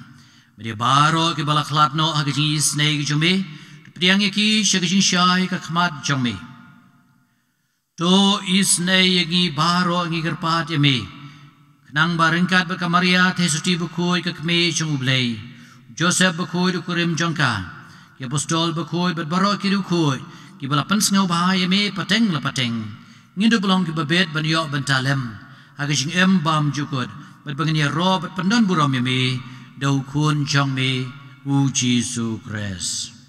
Bad ïa baroh kiba la khlad noh ha ka jingisynei ka jong me, to pdiang ïa ki sha ka jingshai ka khmat jong me. To isynei ïa ngi baroh, ngi kyrpad ïa me, khnang ba ryngkat bad ka Maria Theisotti Bakhuid ka Kmie jong u Blei, Joseph Bakhuid u kurim jong ka, ki apostol bakhuid bad baroh ki riewkhuid kiba la pynsngewbha ïa me pateng la pateng, ngin dup long kiba bit ban ïoh bynta lem ha ka jingim bymjukut, bad ba ngin ïaroh bad pyndonburom ïa me da u Khun jong me u Jisu Khrist.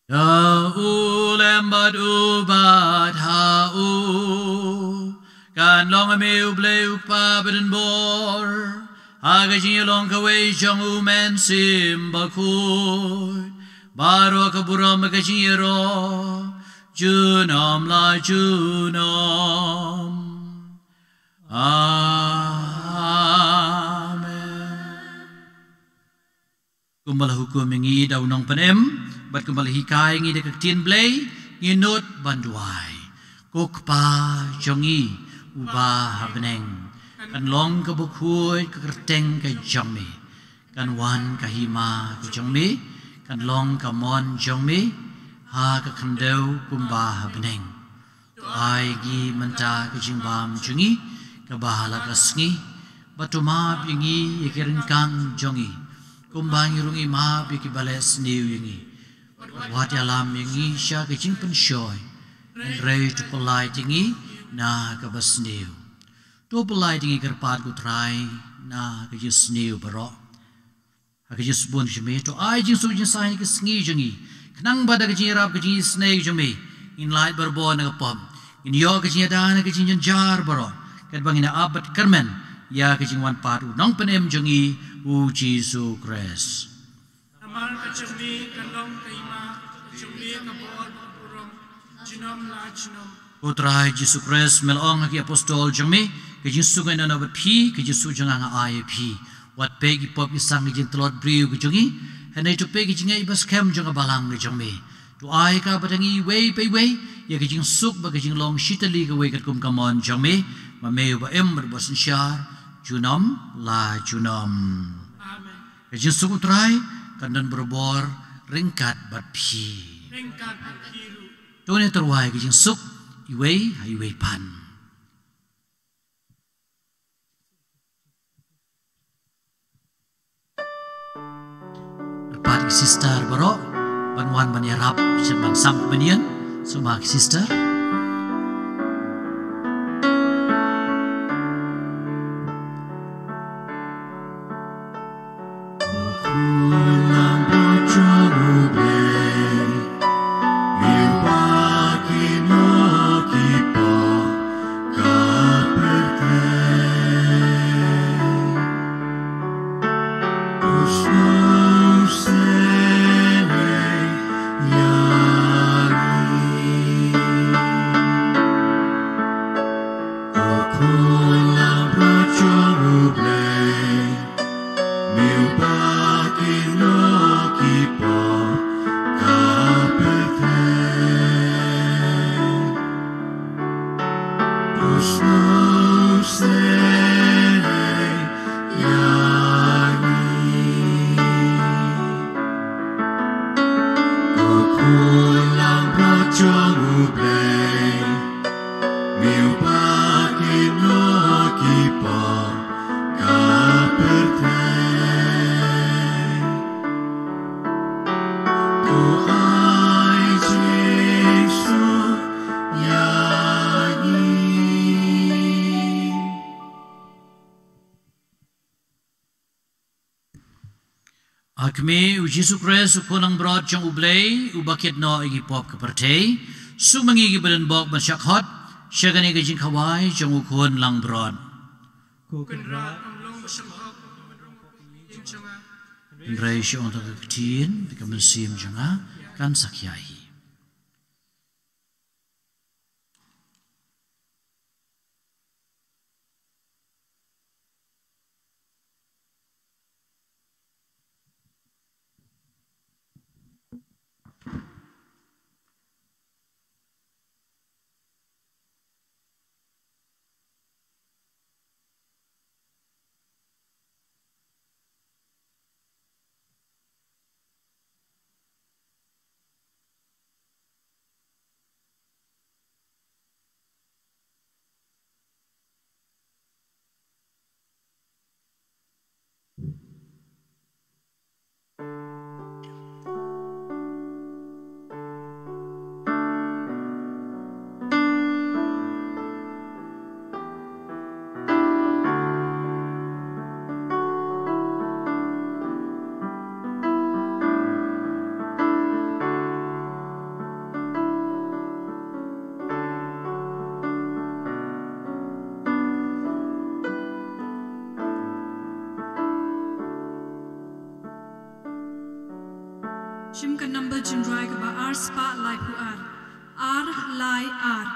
Da u lem bad u bad ha u, kan long ha me u Blei u Kpa badonbor, ha ka jingïalong kawei jong u Mynsiem Bakhuid, baroh ka burom bad ka jingïaroh junom la junom. Amen. Kumba la hukum ïa ngi da u Nongpynim, bad kumba la hikai ïa ngi da ka Ktien Blei, ngin nud ban duwai. Ko Kpa jong ngi uba ha bneng, kan long kaba khuid ka kyrteng ka jong me. Kan wan ka hima ka jong me, kan long ka mon jong me ha ka khyndew kumba ha bneng. To ai ngi mynta ka jingbam jong ngi kaba ha la ka sngi, bad to map ïa ngi ïa ki ryngkang jong ngi, kumba ngi ruh ngi map ïa kiba leh sniew ïa ngi. Wat ïalam ïa ngi sha ka jingpynshoi, hynrei to pyllait ïa ngi na kaba sniew. To pyllait ïa ngi, kyrpad ko Trai, na ka jingsniew baroh. Ha ka jingsbun jong me, to ai jingsuk jingsaiñ ha ka sngi jong ngi, khnang ba da ka jingïarap ka jingisynei jong me, ngin lait barabor na ka pop, ngin ïoh ka jingïada na ka jingjynjar baroh, katba ngin ïa ap bad kyrmen ïa ka jingwan pat u Nongpynim jong ngi u Jisu Khrist. Namar ka jong me ka long ka hima, ka jong me ka bor bad ka burom, junom la junom. Ko Trai Jisu Khrist, me la ong ha ki apostol jong me, ka jingsuk nga ïa no bad phi, ka jingsuk jong nga nga ai ïa phi. Wat peit ki pop ki sang ki jingtlot briew ki jong ngi, hynrei to peit ki jingngeit ba skhem jong ka balang ki jong me. To ai ka bad ha ngi iwei pa iwei ïa ka jingsuk bad ka jinglong shitylli kawei katkum ka mon jong me, ma me uba im bad uba synshar junom la junom. Amen. Ka jingsuk u Trai kan don barabor ryngkat bad phi. Ryngkat bad phi ruh. To ngin tyrwa ïa ka jingsuk iwei ha iwei pat. Kyrpad ïa ki sister baroh ban wan ban ïarap sha ban sam ka bynïeng. Sumar sister. Ha khmih, U Jisu Khrist, U Khun langbrot jong U Blei, uba kit noh ïa ki pop ka pyrthei, sumar ïa ngi kiba don bok ban shah khot sha kane ka jingkhawai jong U Khun langbrot. Ko Kynrad, ym long ba shem hok, hynrei sha ong tang ka ktien, ka mynsiem jong nga kan sa khia hi. Shim ka number jingrwai kaba ar spah laiphew ar, ar lai ar.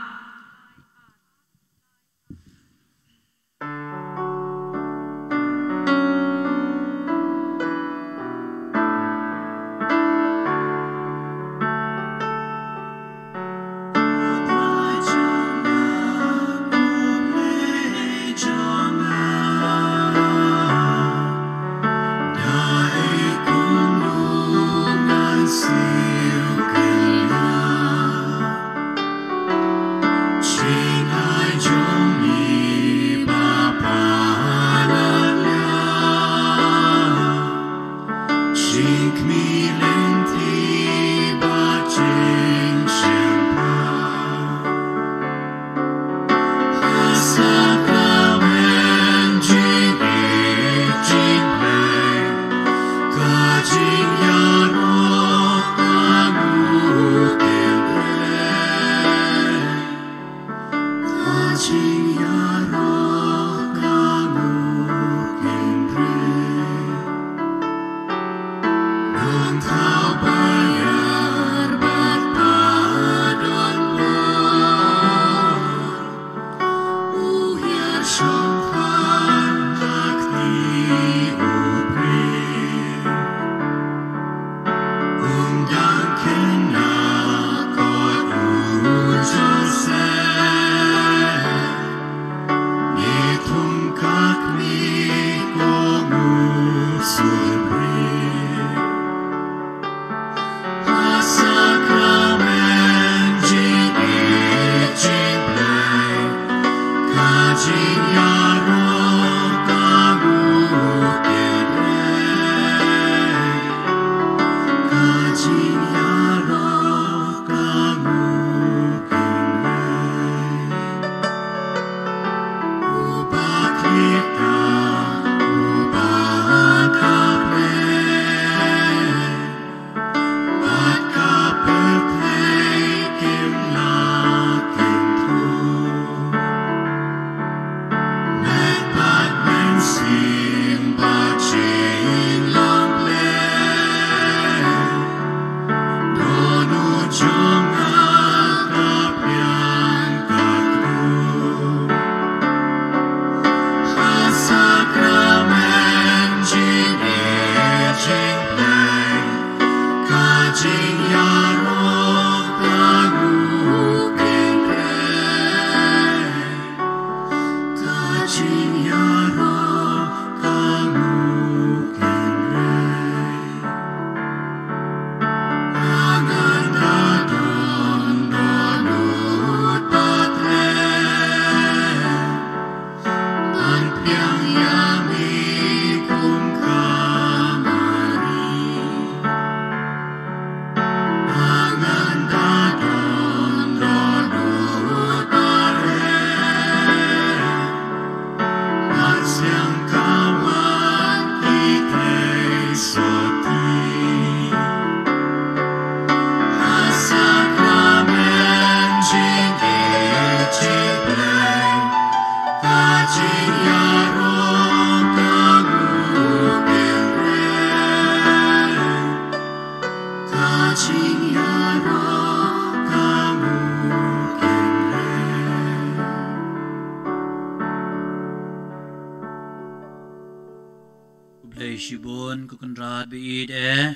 Khublei shibun ko Kynrad ba ïeit eh,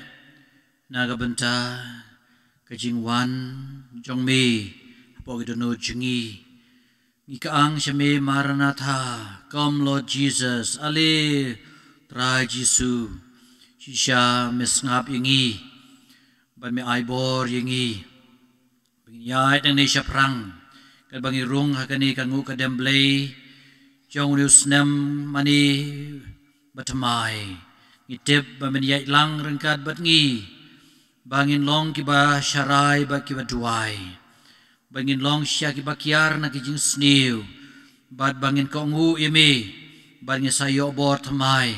na ka bynta ka jingwan jong me hapoh ki dohnud jong ngi. Ngi kyang sha me Maranatha, come Lord Jesus, ale Trai Jisu. Shisha me sngap ïa ngi bad me ai bor ïa ngi. Ba ngin ïaid nangne shaphrang, katba ngi rung ha kane ka nguh ka dem Blei jong une u snem mane ba thymmai. Ngi tip ba men ïaid lang ryngkat bad ngi, ba ngin long kiba sharai bad kiba duwai, ba ngin long shisha kiba kiar na ki jingsniew, bad ba ngin kohnguh ïa me, bad ngin sa ïoh bor thymmai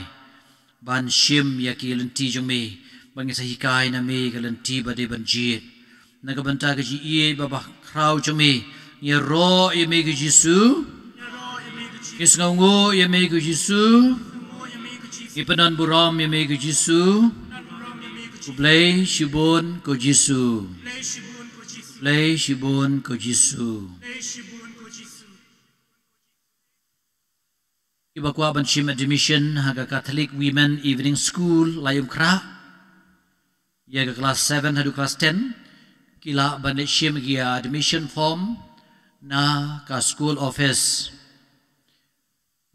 ban shim ïa ki lynti jong me, ba ngin sa hikai na me ka lynti ba dei ban jied. Na ka bynta ka jingïeit ba bakhraw jong me, ngi ïaroh ïa me ko Jisu. Ngi sngewnguh ïa me ko Jisu. Ngi pyndonburom ïa me ko Jisu. Khublei shibun ko Jisu. Khublei shibun ko Jisu. Kiba kwah ban shim admission ha ka Catholic Women Evening School, Laitumkhrah, ïa ka class seven haduh class ten, ki lah ban leit shim ki admission form na ka school office.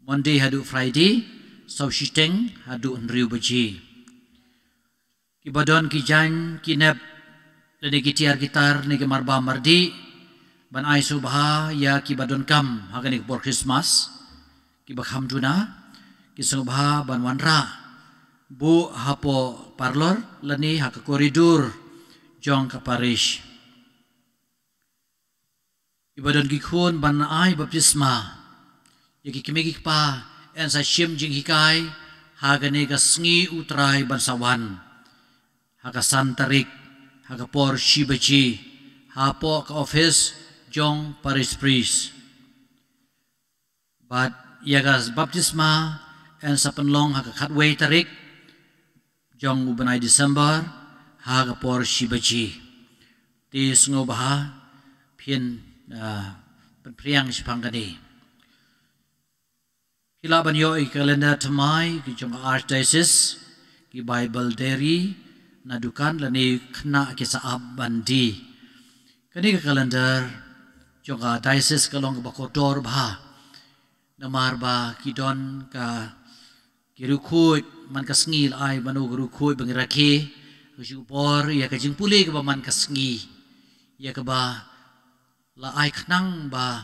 Monday haduh Friday, saw shiteng haduh hynriew baje. Kiba don ki jaiñ ki nep, lane ki tiar ki tar ne ki marbam mardih, ban ai sngewbha ïa kiba donkam ha kane ka por Christmas, kiba kham duna, ki sngewbha ban wanrah buh hapoh parlor lane ha ka corridor jong ka parish. Kiba don ki khun ban ai baptisma ïa ki kmie ki kpa, yn sa shim jinghikai ha kane ka sngi U Trai ban sa wan, ha ka san tarik, ha ka por shi baje, hapoh ka office jong parish priest. Bad ïa ka baptisma yn sa pynlong ha ka khatwei tarik jong u bnai December, ha ka por shi baje. Te sngewbha phin, ah, pynphriang shaphang kane. Phi lah ban ïoh ïa ki calendar thymmai ki jong ka Archdiocese, ki Bible diary na dukan lane khynnah ki sa ap ban die. Kane ka calendar jong ka diocese ka long kaba kordor bha. Namar ba ki don ka, ki riewkhuid man ka sngi, la ai mano ka riewkhuid ba ngi rakhe, ka shu bor ïa ka jingpule kaba man ka sngi, ïa kaba la ai khnang ba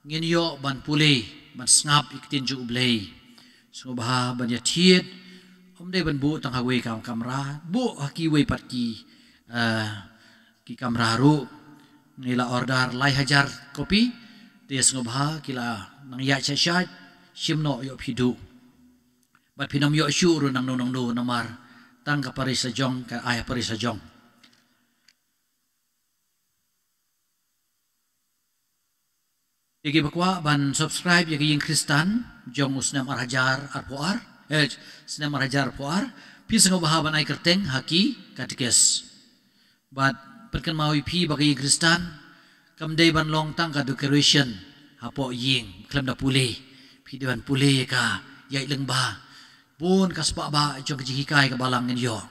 ngin ïoh ban pule, ban sngap ïa ka ktien jong U Blei. Sngewbha ban ïa thied, ym dei ban buh tang ha kawei ka kamra, buh ha kiwei pat ki, eh, ki kamra ruh. Ngi la order lai hajar kopi, te sngewbha ki la nang ïaid shait shait, shim noh ïoh phi duh. Bad phin ym ïoh shuh ruh nangno nangno namar tang ka parish la jong, ka ai ha parish la jong. Ïa kiba kwah ban subscribe ïa ka ïing Khristan jong u snem ar hajar arphew ar, eh, snem ar hajar arphew ar, phi sngewbha ban ai kyrteng ha ki katekis. Bad pynkynmaw ïa phi ba ka ïing Khristan kam dei ban long tang ka decoration hapoh ïing, khlem da pule. Phi dei ban pule ïa ka ïaid lyngba. Bun ka spah ba jong ka jinghikai ka balang ngin ïoh.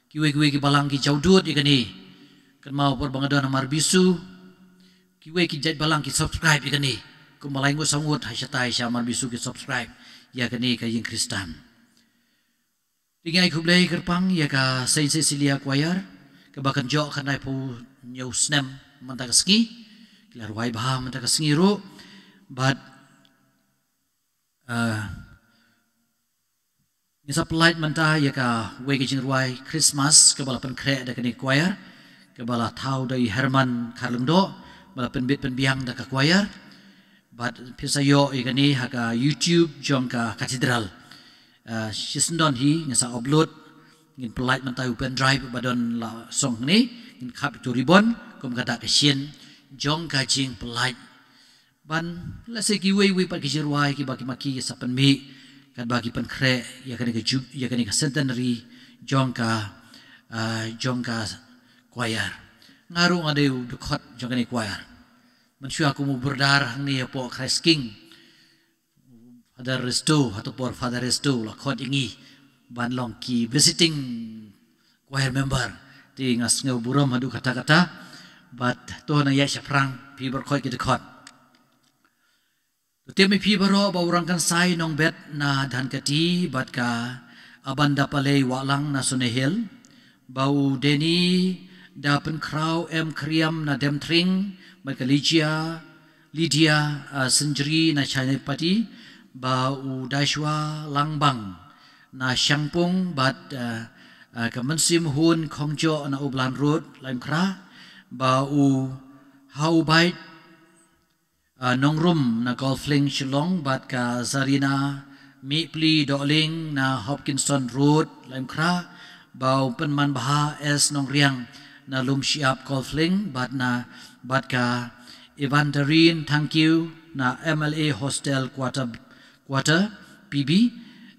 Kiwei kiwei ki balang ki jaw dud ïa kane. Kynmaw por ba nga don ha Marbisu, kiwei ki jait balang ki subscribe ïa kane. Kumba lai ngut saw ngut ha shatai sha mar bisu ki subscribe ïa kane ka ïing Khristan. Te ngi ai khublei kyrpang ïa ka Saint Cecilia Choir kaba kan jop khyndai phew hynñiew snem mynta ka sngi. Ki la rwai bha mynta ka sngi ruh. Bad, uh, ngi sa pynlait mynta ïa kawei ka jingrwai Christmas kaba la pynkhreh da kane ka choir, kaba la thaw da i Herman Kharlyngdoh, ba la pynbit pynbiang da ka choir. Bad phin sa ïoh ïa kane ha ka YouTube jong ka Cathedral. Uh, shi syndon hi ngi sa upload, ngin pynlait mynta u pen drive ba don la song ne, ngin khap ïa uto u ribbon kum ka dak ka shin jong ka jingpynlait. Ban lehse kiwei wei pat ki jingrwai kiba ki ma ki sa pynmih katba ki pynkhreh ïa kane ka ju-, ïa kane ka centenary jong ka, ah, jong ka choir. Nga ruh nga dei u dkhot jong kane ka choir. Mynshuwa kum u brother hangne hapoh Christ King, Father Resto, hato por Father Resto la khot ïa ngi ban long ki visiting choir member. Te nga sngewburom haduh katta katta. Bad to nang ïaid shaphrang, phi baroh khot ki dkhot. To tip ïa phi baroh ba u Rangkynsai Nongbet na Dhankheti bad ka Abandapalei Wahlang na Sonehill, ba u Deni da Pynkhraw M Khriam na Demtring, bad ka Lydia, Lydia, ah, Synjri na Chinaipati, ba u Dashwa Langbang na Shangpung, bad, ah, ah, ka Mynsiem Hun Khongjoh na Ublan Road, Laitumkhrah, ba u Haubait, ah, Nongrum na Golflink Shillong, bad ka Zarina Mihpli Dohling na Hopkinson Road, Laitumkhrah, ba u Pynman Bha S Nongriang na Lumshyiap Golflink, bad na, bad ka Evangeline Thangkhiew na M L A Hostel Quarter, Quarter P B,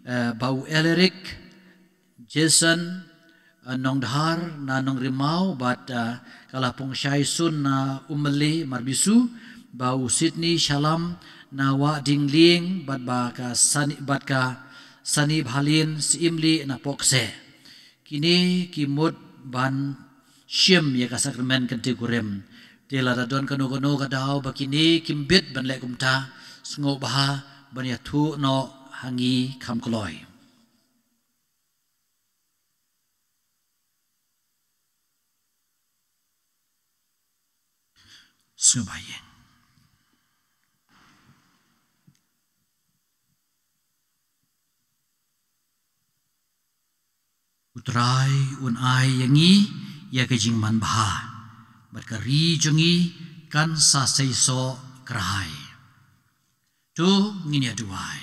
eh, ba u Eleric Jason, ah, Nongdhar na Nongrimau, bad, ah, ka Lapong Shai Sun na Umle Marbisu, ba u Sydney Shalam na Wahdinglieng, bad ba ka Sani, bad ka Sani Bhalin Syiemlieh na Pohkseh. Kine ki mut ban shim ïa ka sakramen kynthei kurim. Te lada don kano kano ka daw ba kine kim bit ban leh kumta, sngewbha ban ïathuh noh ha ngi kham kloi. Sngewbha ïeng. U Trai un ai ïa ngi ïa ka jingmanbha, bad ka ri jong ngi kan sa seisoh kyrhai. To ngin ïa duwai.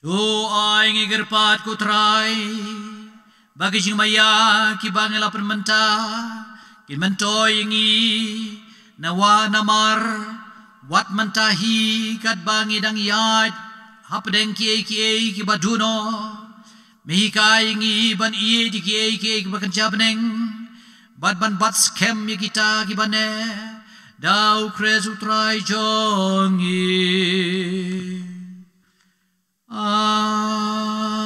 To ai ngi kyrpad ko Trai, ba ki jingmaïa kiba ngi la pynmynta kin myntoi ïa ngi na wah na mar, wat mynta hi katba ngi dang ïaid hapdeng kiei kiei kiba duh noh. Me hikai ïa ngi ban ïeit ïa kiei kiei kiba kynja bneng, bad ban bat skhem ïa kita kiba neh, da U Khrist U Trai jong ngi. Amen.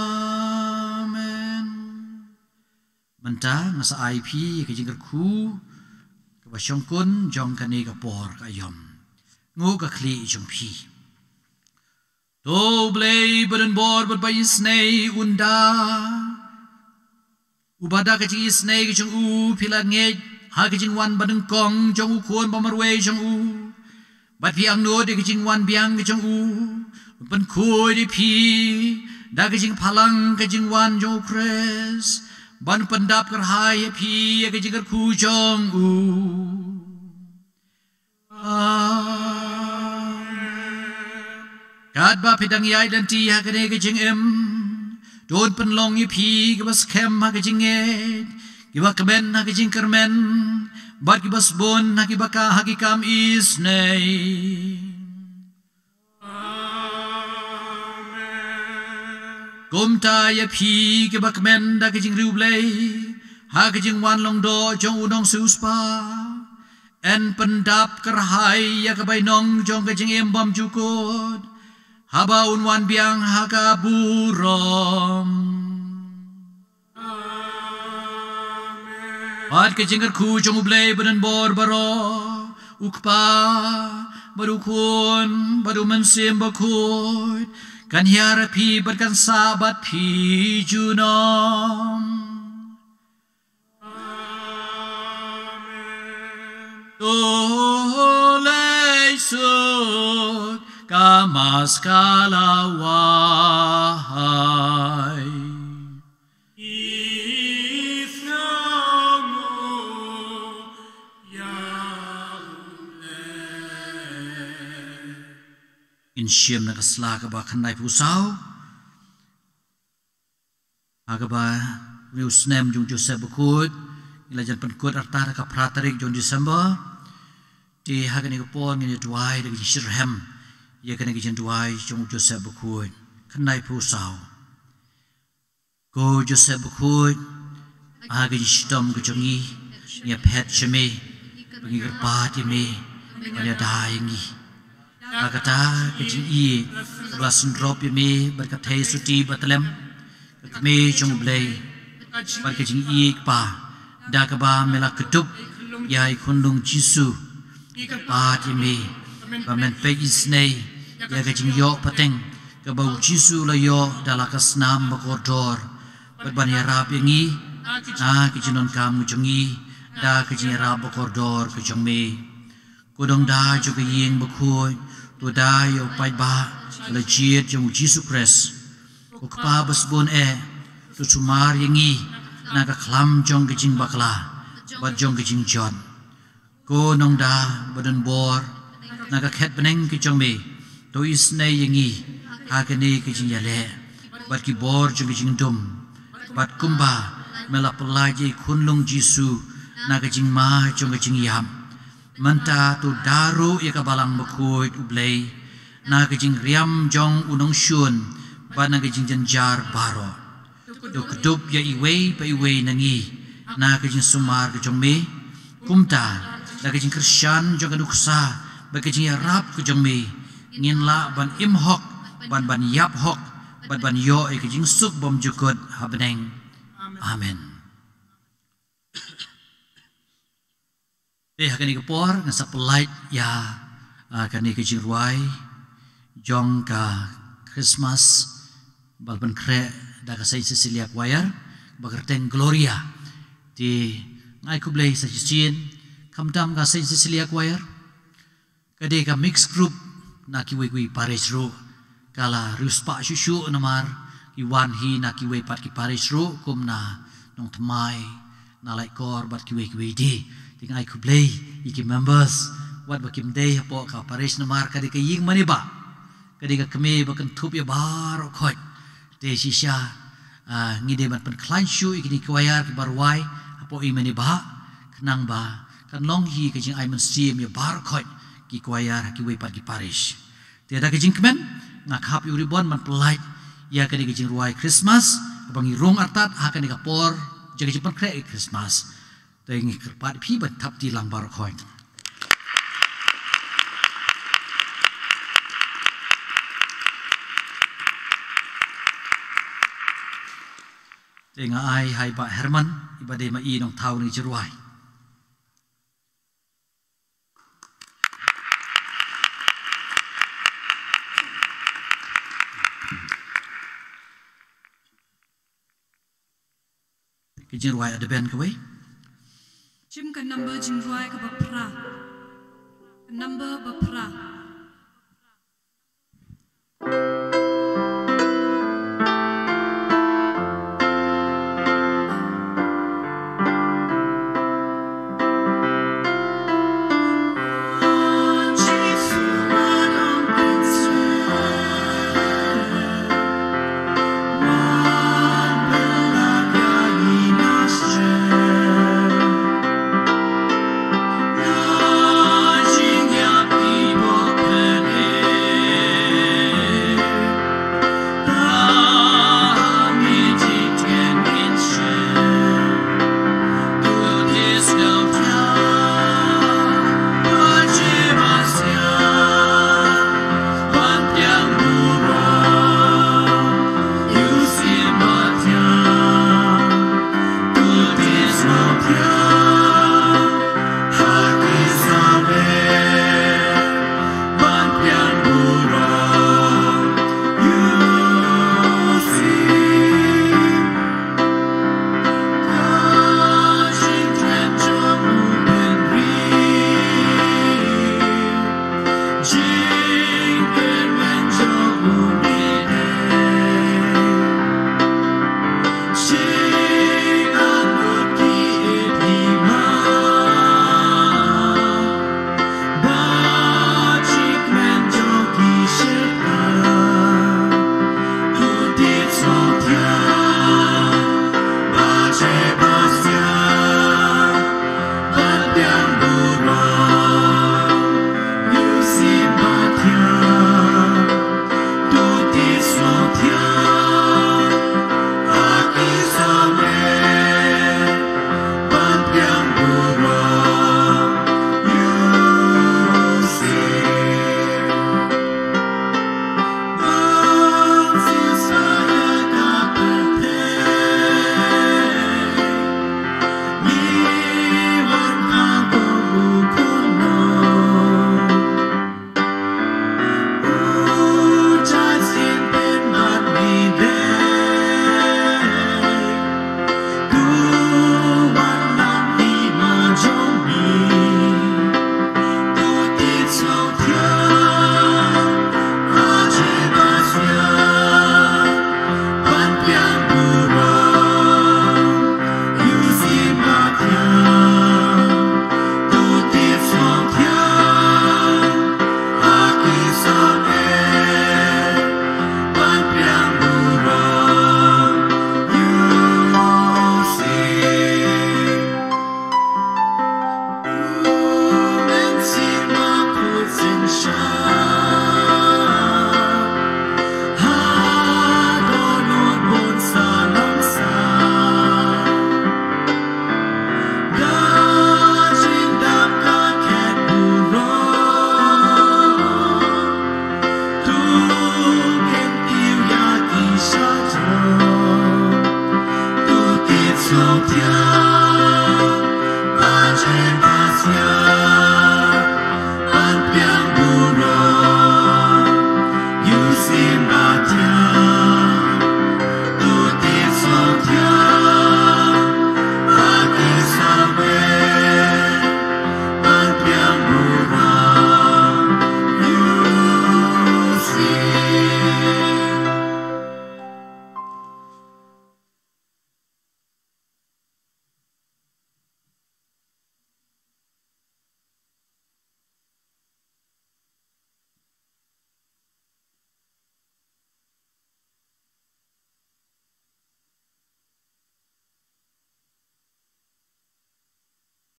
Mynta nga sa ai ïa phi ka jingkyrkhu kaba shongkun jong kane ka por ka aïom. Nguh ka khlieh jong phi. To U Blei ba don bor bad ba isynei un da, uba da ka jingisynei ka jong u phi la ngeit ha ka jingwan banyngkong jong U Khun ba marwei jong u. Bad phi angnud ïa ka jingwan biang ka jong u, pynkhuid ïa phi da ka jingphalang ka jingwan jong U Khrist, ban pyndap kyrhai ïa phi ïa ka jingkyrkhu jong u. Amen. Katba phi dang ïaid lynti ha kane ka jingim, to un pynlong ïa phi kiba skhem ha ka jingngeit, kiba kmen ha ka jingkyrmen, bad kiba sbun ha kiba ka, ha ki kam isynei. Amen. Kumta ïa phi kiba kmen da ka jingriewblei ha ka jingwan lyngdoh jong U Nongsiewspah, yn pyndap kyrhai ïa ka bainong jong ka jingim bymjukut, haba un wan biang ha ka burom. Amen. Bad ka jingkyrkhu jong U Blei ba don bor baroh, U Kpa, bad u Khun bad u Mynsiem Bakhuid, kan hiar ïa phi bad kan sah bad phi junom. Amen. To leit suk ka Mass ka la wai. Ngin shim na ka sla kaba khyndaiphew saw. Ha kaba une u snem jong u Joseph Bakhuid, ngi la jan pynkut artat ha ka phra tarik jong December. Te ha kane ka por ngin ïa duwai da ka jingshitrhem ïa kane ka jingduwai jong u Joseph Bakhuid. Khyndaiphew saw. Ko Joseph Bakhuid, ha ka jingshitom ka jong ngi, ngi ïa phet sha me, ba ngi kyrpad ïa me ban ïada ïa ngi. Ha kata ka jingïeit kaba la synrop ïa me bad ka theisotti batlem, ka kmie jong U Blei, bad ka jingïeit kpa, da kaba me la kdup ïa i khunlung Jisu. Ngi kyrpad ïa me ba men peit isynei ïa ka jingïoh pateng kaba u Jisu u la ïoh da la ka snam bakordor, bad ban ïarap ïa ngi na ka jingdonkam ka jong ngi da ka jingïarap bakordor ka jong me. Ko Nongda jong ka ïing bakhuid, to da ïa u paidbah ba la jied jong u Jisu Khrist. Ko Kpa basbun eh, to sumar ïa ngi na ka khlam jong ka jingbakla bad jong ka jingjot. Ko Nongda badonbor, na ka khet bneng ka jong me, to isynei ïa ngi ha kane ka jingïaleh bad ki bor jong ka jingdum, bad kumba me la pyllait ïa i khunlung Jisu na ka jingma jong ka jingïap, mynta to da ruh ïa ka Balang Bakhuid U Blei na ka jingriam jong u nongshun bad na ka jingjynjar baroh. To kdup ïa iwei pa iwei na ngi na ka jingsumar ka jong me. Kumta, da ka jingkyrshan jong ka nuksa bad ka jingïarap ka jong me, ngin lah ban im hok, ban ban ïap hok, bad ban ïoh ïa ka jingsuk bymjukut ha bneng. Amen. Te ha kane ka por ngan sa pyllait ïa, ah, kane ka jingrwai jong ka Christmas, ba la pynkhreh da ka Saint Cecilia Choir, ba kyrteng Gloria. Te nga ai khublei sa shisien, khamtam ka Saint Cecilia Choir, ka dei ka mixed group na kiwei kiwei parish ruh, ka la riewspah shuh shuh namar ki wan hi na kiwei pat ki parish ruh, kum na Nongthymmai, na Laitkor bad kiwei kiwei de. Te nga ai khublei ïa ki members, wat ba kim dei hapoh ka parish namar ka dei ka ïing mane bah, ka dei ka kmie ba kynthup ïa baroh khoit. Te shisha, ah, ngi dei ban pynkhlaiñ shuh ïa kine ki choir kiba rwai hapoh ïing mane bah, khnang ba kan long hi ka jingai mynsiem ïa baroh khoit ki choir ha kiwei pat ki parish. Te da ka jingkmen, nga khap ïa u ribbon ban pyllait ïa kane ka jingrwai Christmas, haba ngi rung artat ha kane ka por jong ka jingpynkhreh ïa Christmas. Te ngi kyrpad ïa phi ban thap kti lang baroh khoit. Te nga ai ha i Bah Herman, iba dei ma i nongthaw na ka jingrwai. Ka jingrwai Advent kawei. Shim ka number jingrwai kaba phra. Ka number ba phra.